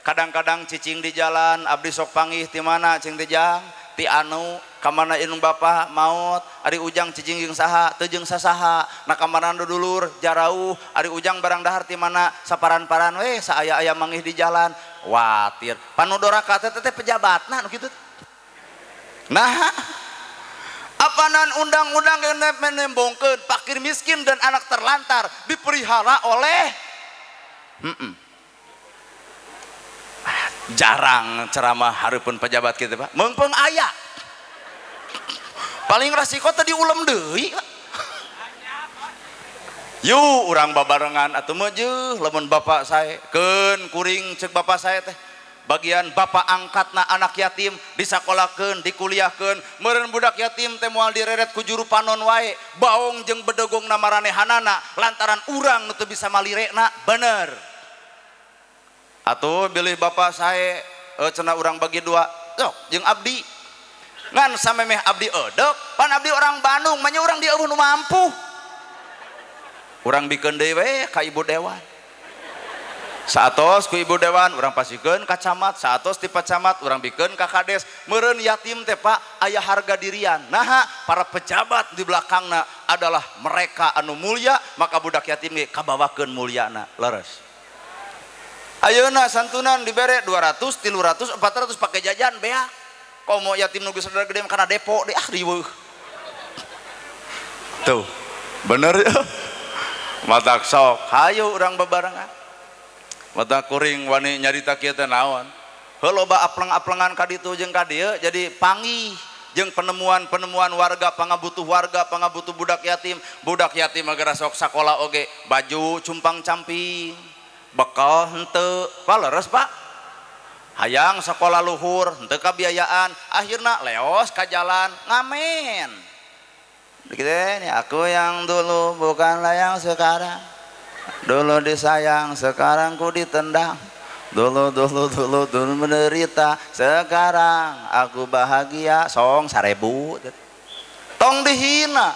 kadang-kadang cicing di jalan abdi sok panggih ti mana cing teh jang ti anu kamana indung bapak maot ari ujang cicing jeung saha teu jeung sasaha na kamana dulur jarauh ari ujang barang dahar ti mana saparan-paran we saaya-aya manggih di jalan watir panu doraka teh teh pejabatna nu kitu. Nah apanan undang-undang yang menembongkeun fakir miskin dan anak terlantar dipelihara oleh jarang ceramah hareupeun pejabat kitu Pak meungpeung aya paling rasiko tadi ulem deui yuk urang babarengan atuh meujeun lamun bapak sae keun kuring ceuk bapak sae teh bagian bapak angkatna anak yatim disakolakeun dikuliahkeun meureun budak yatim teh moal direret ku juru panon wae baong jeung bedegongna maranehanana lantaran urang nu teu bisa malirekna bener atuh bilih bapak sae cenah urang bagi dua sok jeung abdi ngan samemeh abdi edek pan abdi orang Bandung manya urang di eueuh nu mampu urang bikeun deui we ka ibu dewan. Saatos ku ibu dewan urang pasikeun ka camat, saatos ti pak camat urang bikeun ka kades. Meureun yatim teh Pak aya harga dirian. Naha para pejabat di belakangna adalah mereka anu mulia, maka budak yatim ge kabawakeun mulyana. Leres. Ayeuna santunan dibere 200, 300, 400 pake jajan beak. Komo yatim nu geus rada gede kana depo deh ah riweuh. Tuh, bener ya. Matak sok hayu urang bebarengan. Mata kuring wani nyarita kieu teh naon. Heuh loba apleng-aplengan ka ditu jeung ka dieu jadi panggih jeung penemuan-penemuan warga pangabutuh budak yatim. Budak yatim agar sok sakola oge baju cumpang-camping, bekal henteu, paleres Pak. Hayang sakola luhur henteu kabiayaan, akhirna leos ka jalan ngamen. Gitu ini aku yang dulu bukanlah yang sekarang. Dulu disayang, sekarang ku ditendang. Dulu dulu dulu dulu menderita, sekarang aku bahagia. Song 1000. Tong dihina.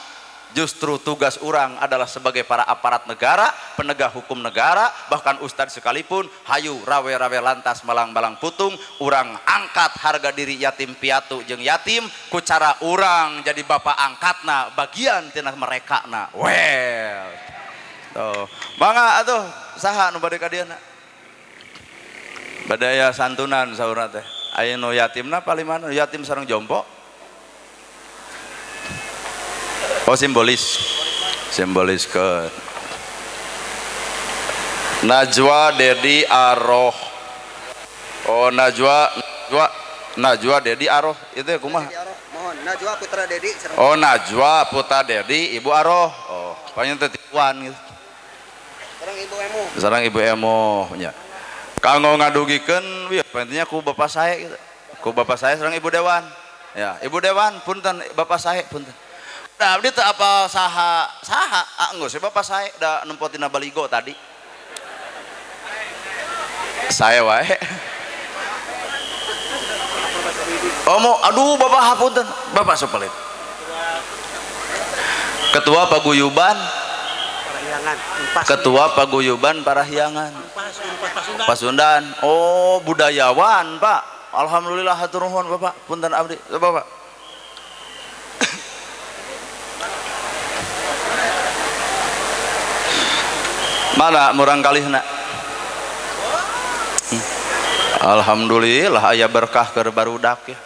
Justru tugas orang adalah sebagai para aparat negara, penegak hukum negara, bahkan ustadz sekalipun, hayu rawe-rawe lantas malang-malang putung, urang angkat harga diri yatim piatu jeung yatim, ku cara urang jadi bapak angkatna, bagian tina mereka na. Well. Tuh, mangga atuh saha nu bade ka dieu na? Bade aya santunan saurna teh. Aya nu yatimna palimana? Yatim sareng jompo. Oh simbolis. Simbolis ke Najwa Dedi Aroh. Oh Najwa Najwa Dedi Aroh itu ya kumaha? Mohon Najwa Putra Dedi. Oh Najwa Putra Dedi Ibu Aroh. Oh, panjang teh tipuan gitu. Sareng Ibu Emo. Sareng Ibu Emo nya. Kanggo ngadugikeun ieu pentingnya ku bapak saya gitu. Ku bapak saya sareng Ibu Dewan. Ya, Ibu Dewan punten bapak saya punten. Da abdi teu apal saha saha ah enggeus bapak saya da nempo tina baligo tadi. Saya wae. Oh mau aduh bapak hapunten, bapak sopelit. Ketua Paguyuban Parahyangan. Ketua Paguyuban Parahyangan. Pasundan. Oh, budayawan, Pak. Alhamdulillah hatur nuhun Bapak. Punten abdi, Bapak. Mana murang kalihna? Alhamdulillah aya berkah keur barudak ya.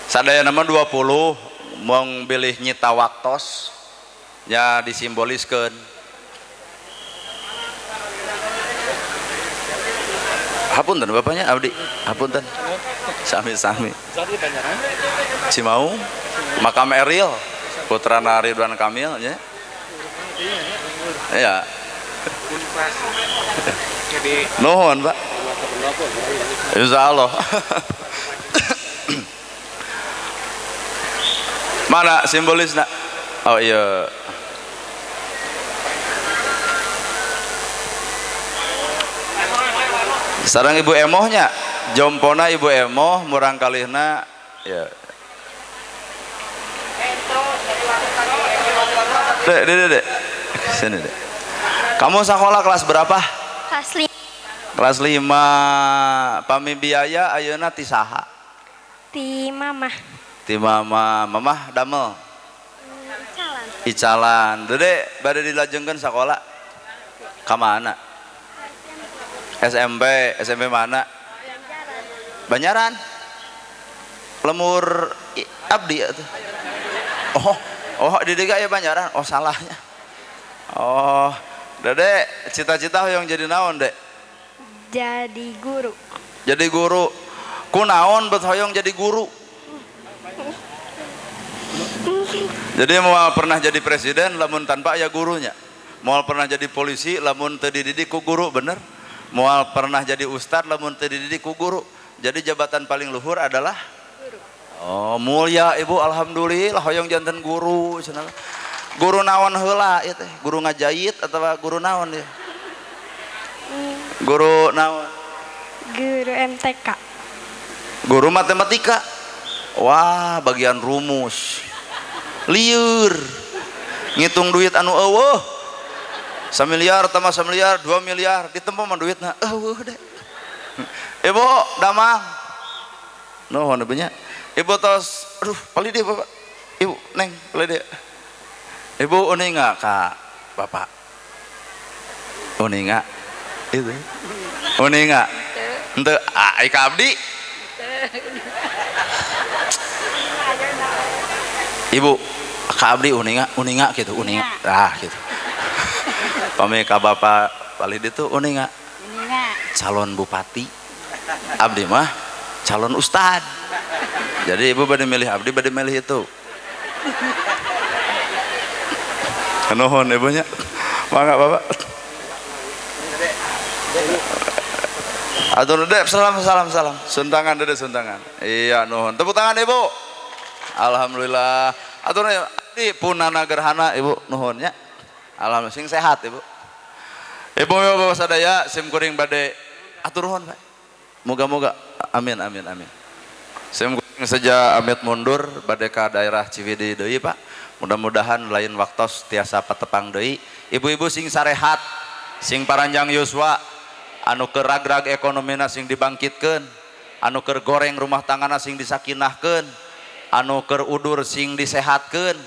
Sadaya nama 20 mong bilih nyita waktos ya disimboliskeun. Hapunten bapaknya abdi, hapunten. Sami-sami. Cimaung, makam Eril, putrana Ridwan Kamil nya. Ya. Nuhun, Pak. Insyaallah. Mana simbolisna? Oh iya. Sareng Ibu Emohnya, jompona Ibu Emoh murang kalihna ya. Dek, dek, dek. Sini, dek. Kamu sekolah kelas berapa? Kelas 5. Kelas 5. Pami biaya ayeuna ti saha? Ti mamah. Ti mama, mamah damel. Icalan. Icalan. Dede bade dilajengkeun sakola. Ka mana? SMP, SMP mana? Banyaran. Lemur abdi atuh. Oh, oh di dieu aya Banyaran. Oh, salahnya. Oh, Dede cita-cita hoyong jadi naon, Dek? Jadi guru. Jadi guru. Kunaon bet hoyong jadi guru? Jadi mau pernah jadi presiden lamun tanpa aya gurunya. Moal pernah jadi polisi lamun teu dididik ku guru, bener? Moal pernah jadi ustad lamun teu dididik ku guru. Jadi jabatan paling luhur adalah guru. Oh, mulia ibu, alhamdulillah hoyong janten guru cenah. Guru naon heula ieu teh? Guru ngajait atawa guru naon ieu? Guru naon? Guru MTK. Guru matematika. Wah, bagian rumus. Lieur. Ngitung duit anu eueuh. Samiliar tambah samiliar 2 miliar ditempo mah duitna eueuh deh. Ibu damang nuhun ibunya. Ibu tos aduh palih deui bapak. Ibu neng palih deui. Ibu uninga ka bapak? Uninga itu. Uninga henteu ah ka abdi. Ibu ka abdi uninga uninga gitu uninga ah gitu. Pami ka bapak palih ditu uninga calon bupati, abdi mah calon ustad. Jadi ibu bade milih abdi bade milih itu. Nuhun ibunya. Mangga bapak. Atur dek salam salam salam. Suntangan dede suntangan. Iya nuhun. Tepuk tangan ibu. Alhamdulillah. Atur abdi punana gerhana ibu nuhun nya. Alhamdulillah sing sehat ibu. Ibu bapak sadaya sim kuring bade atur nuhun Pak. Moga-moga amin amin amin. Sim kuring seja amit mundur bade ka daerah Ciwidey deui Pak. Mudah-mudahan lain waktos tiasa patepang deui. Ibu-ibu sing sarehat, sing paranjang yuswa, anu keur ragrag ekonomina sing dibangkitkeun, anu keur goreng rumah tanggana sing disakinahkeun, anu keur udur sing disehatkeun.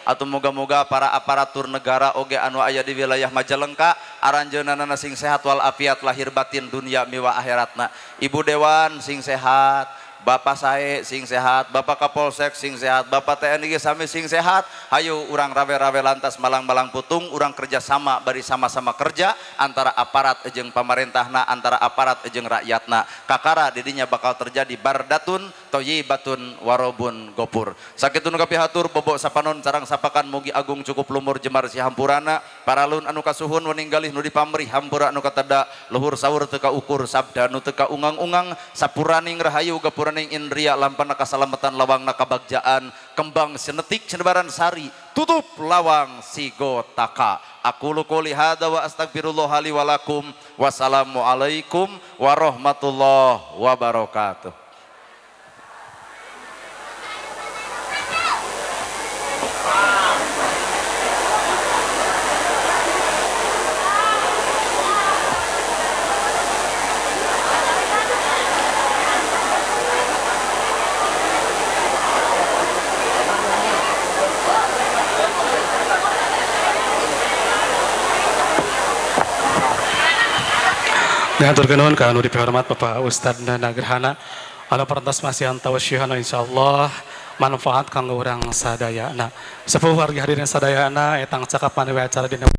Atau moga-moga para aparatur negara oge anu aya di wilayah Majalengka aranjeunana sing sehat wal afiat lahir batin dunia miwa akhiratna. Ibu dewan sing sehat, Bapak sae sing sehat, Bapak Kapolsek sing sehat, Bapak TNI sami sing sehat. Hayu urang rawe-rawe lantas malang-malang putung, urang kerjasama bari sama-sama kerja antara aparat jeung pamarentahna, antara aparat jeung rakyatna. Kakara didinya bakal terjadi bardatun toyibatun warobun gopur. Sakitu nu kapihatur bobok sapanon sarang sapakan mugi agung cukup lumur jemar si hampurana, paralun anu kasuhun weninggalih nu dipamrih hampura anu kateda luhur saur teu kaukur sabda nu teu kaungang-ungang sapuraning rahayu gapuraning indria lampana kasalamatan lawangna kabagjaan kembang senetik senebaran sari tutup lawang sigotaka. Aku qouli hadza wa astagfirullah li wa lakum. Wassalamualaikum warahmatullahi wabarakatuh. Diatur nuhun ka anu dipihormat Bapak Ustad Nana Gerhana anu parantos masihan tawasyyuhana insyaallah manfaat kanggo urang sadayana. Sepuh wargi hadirin sadayana etang cakap we acara dina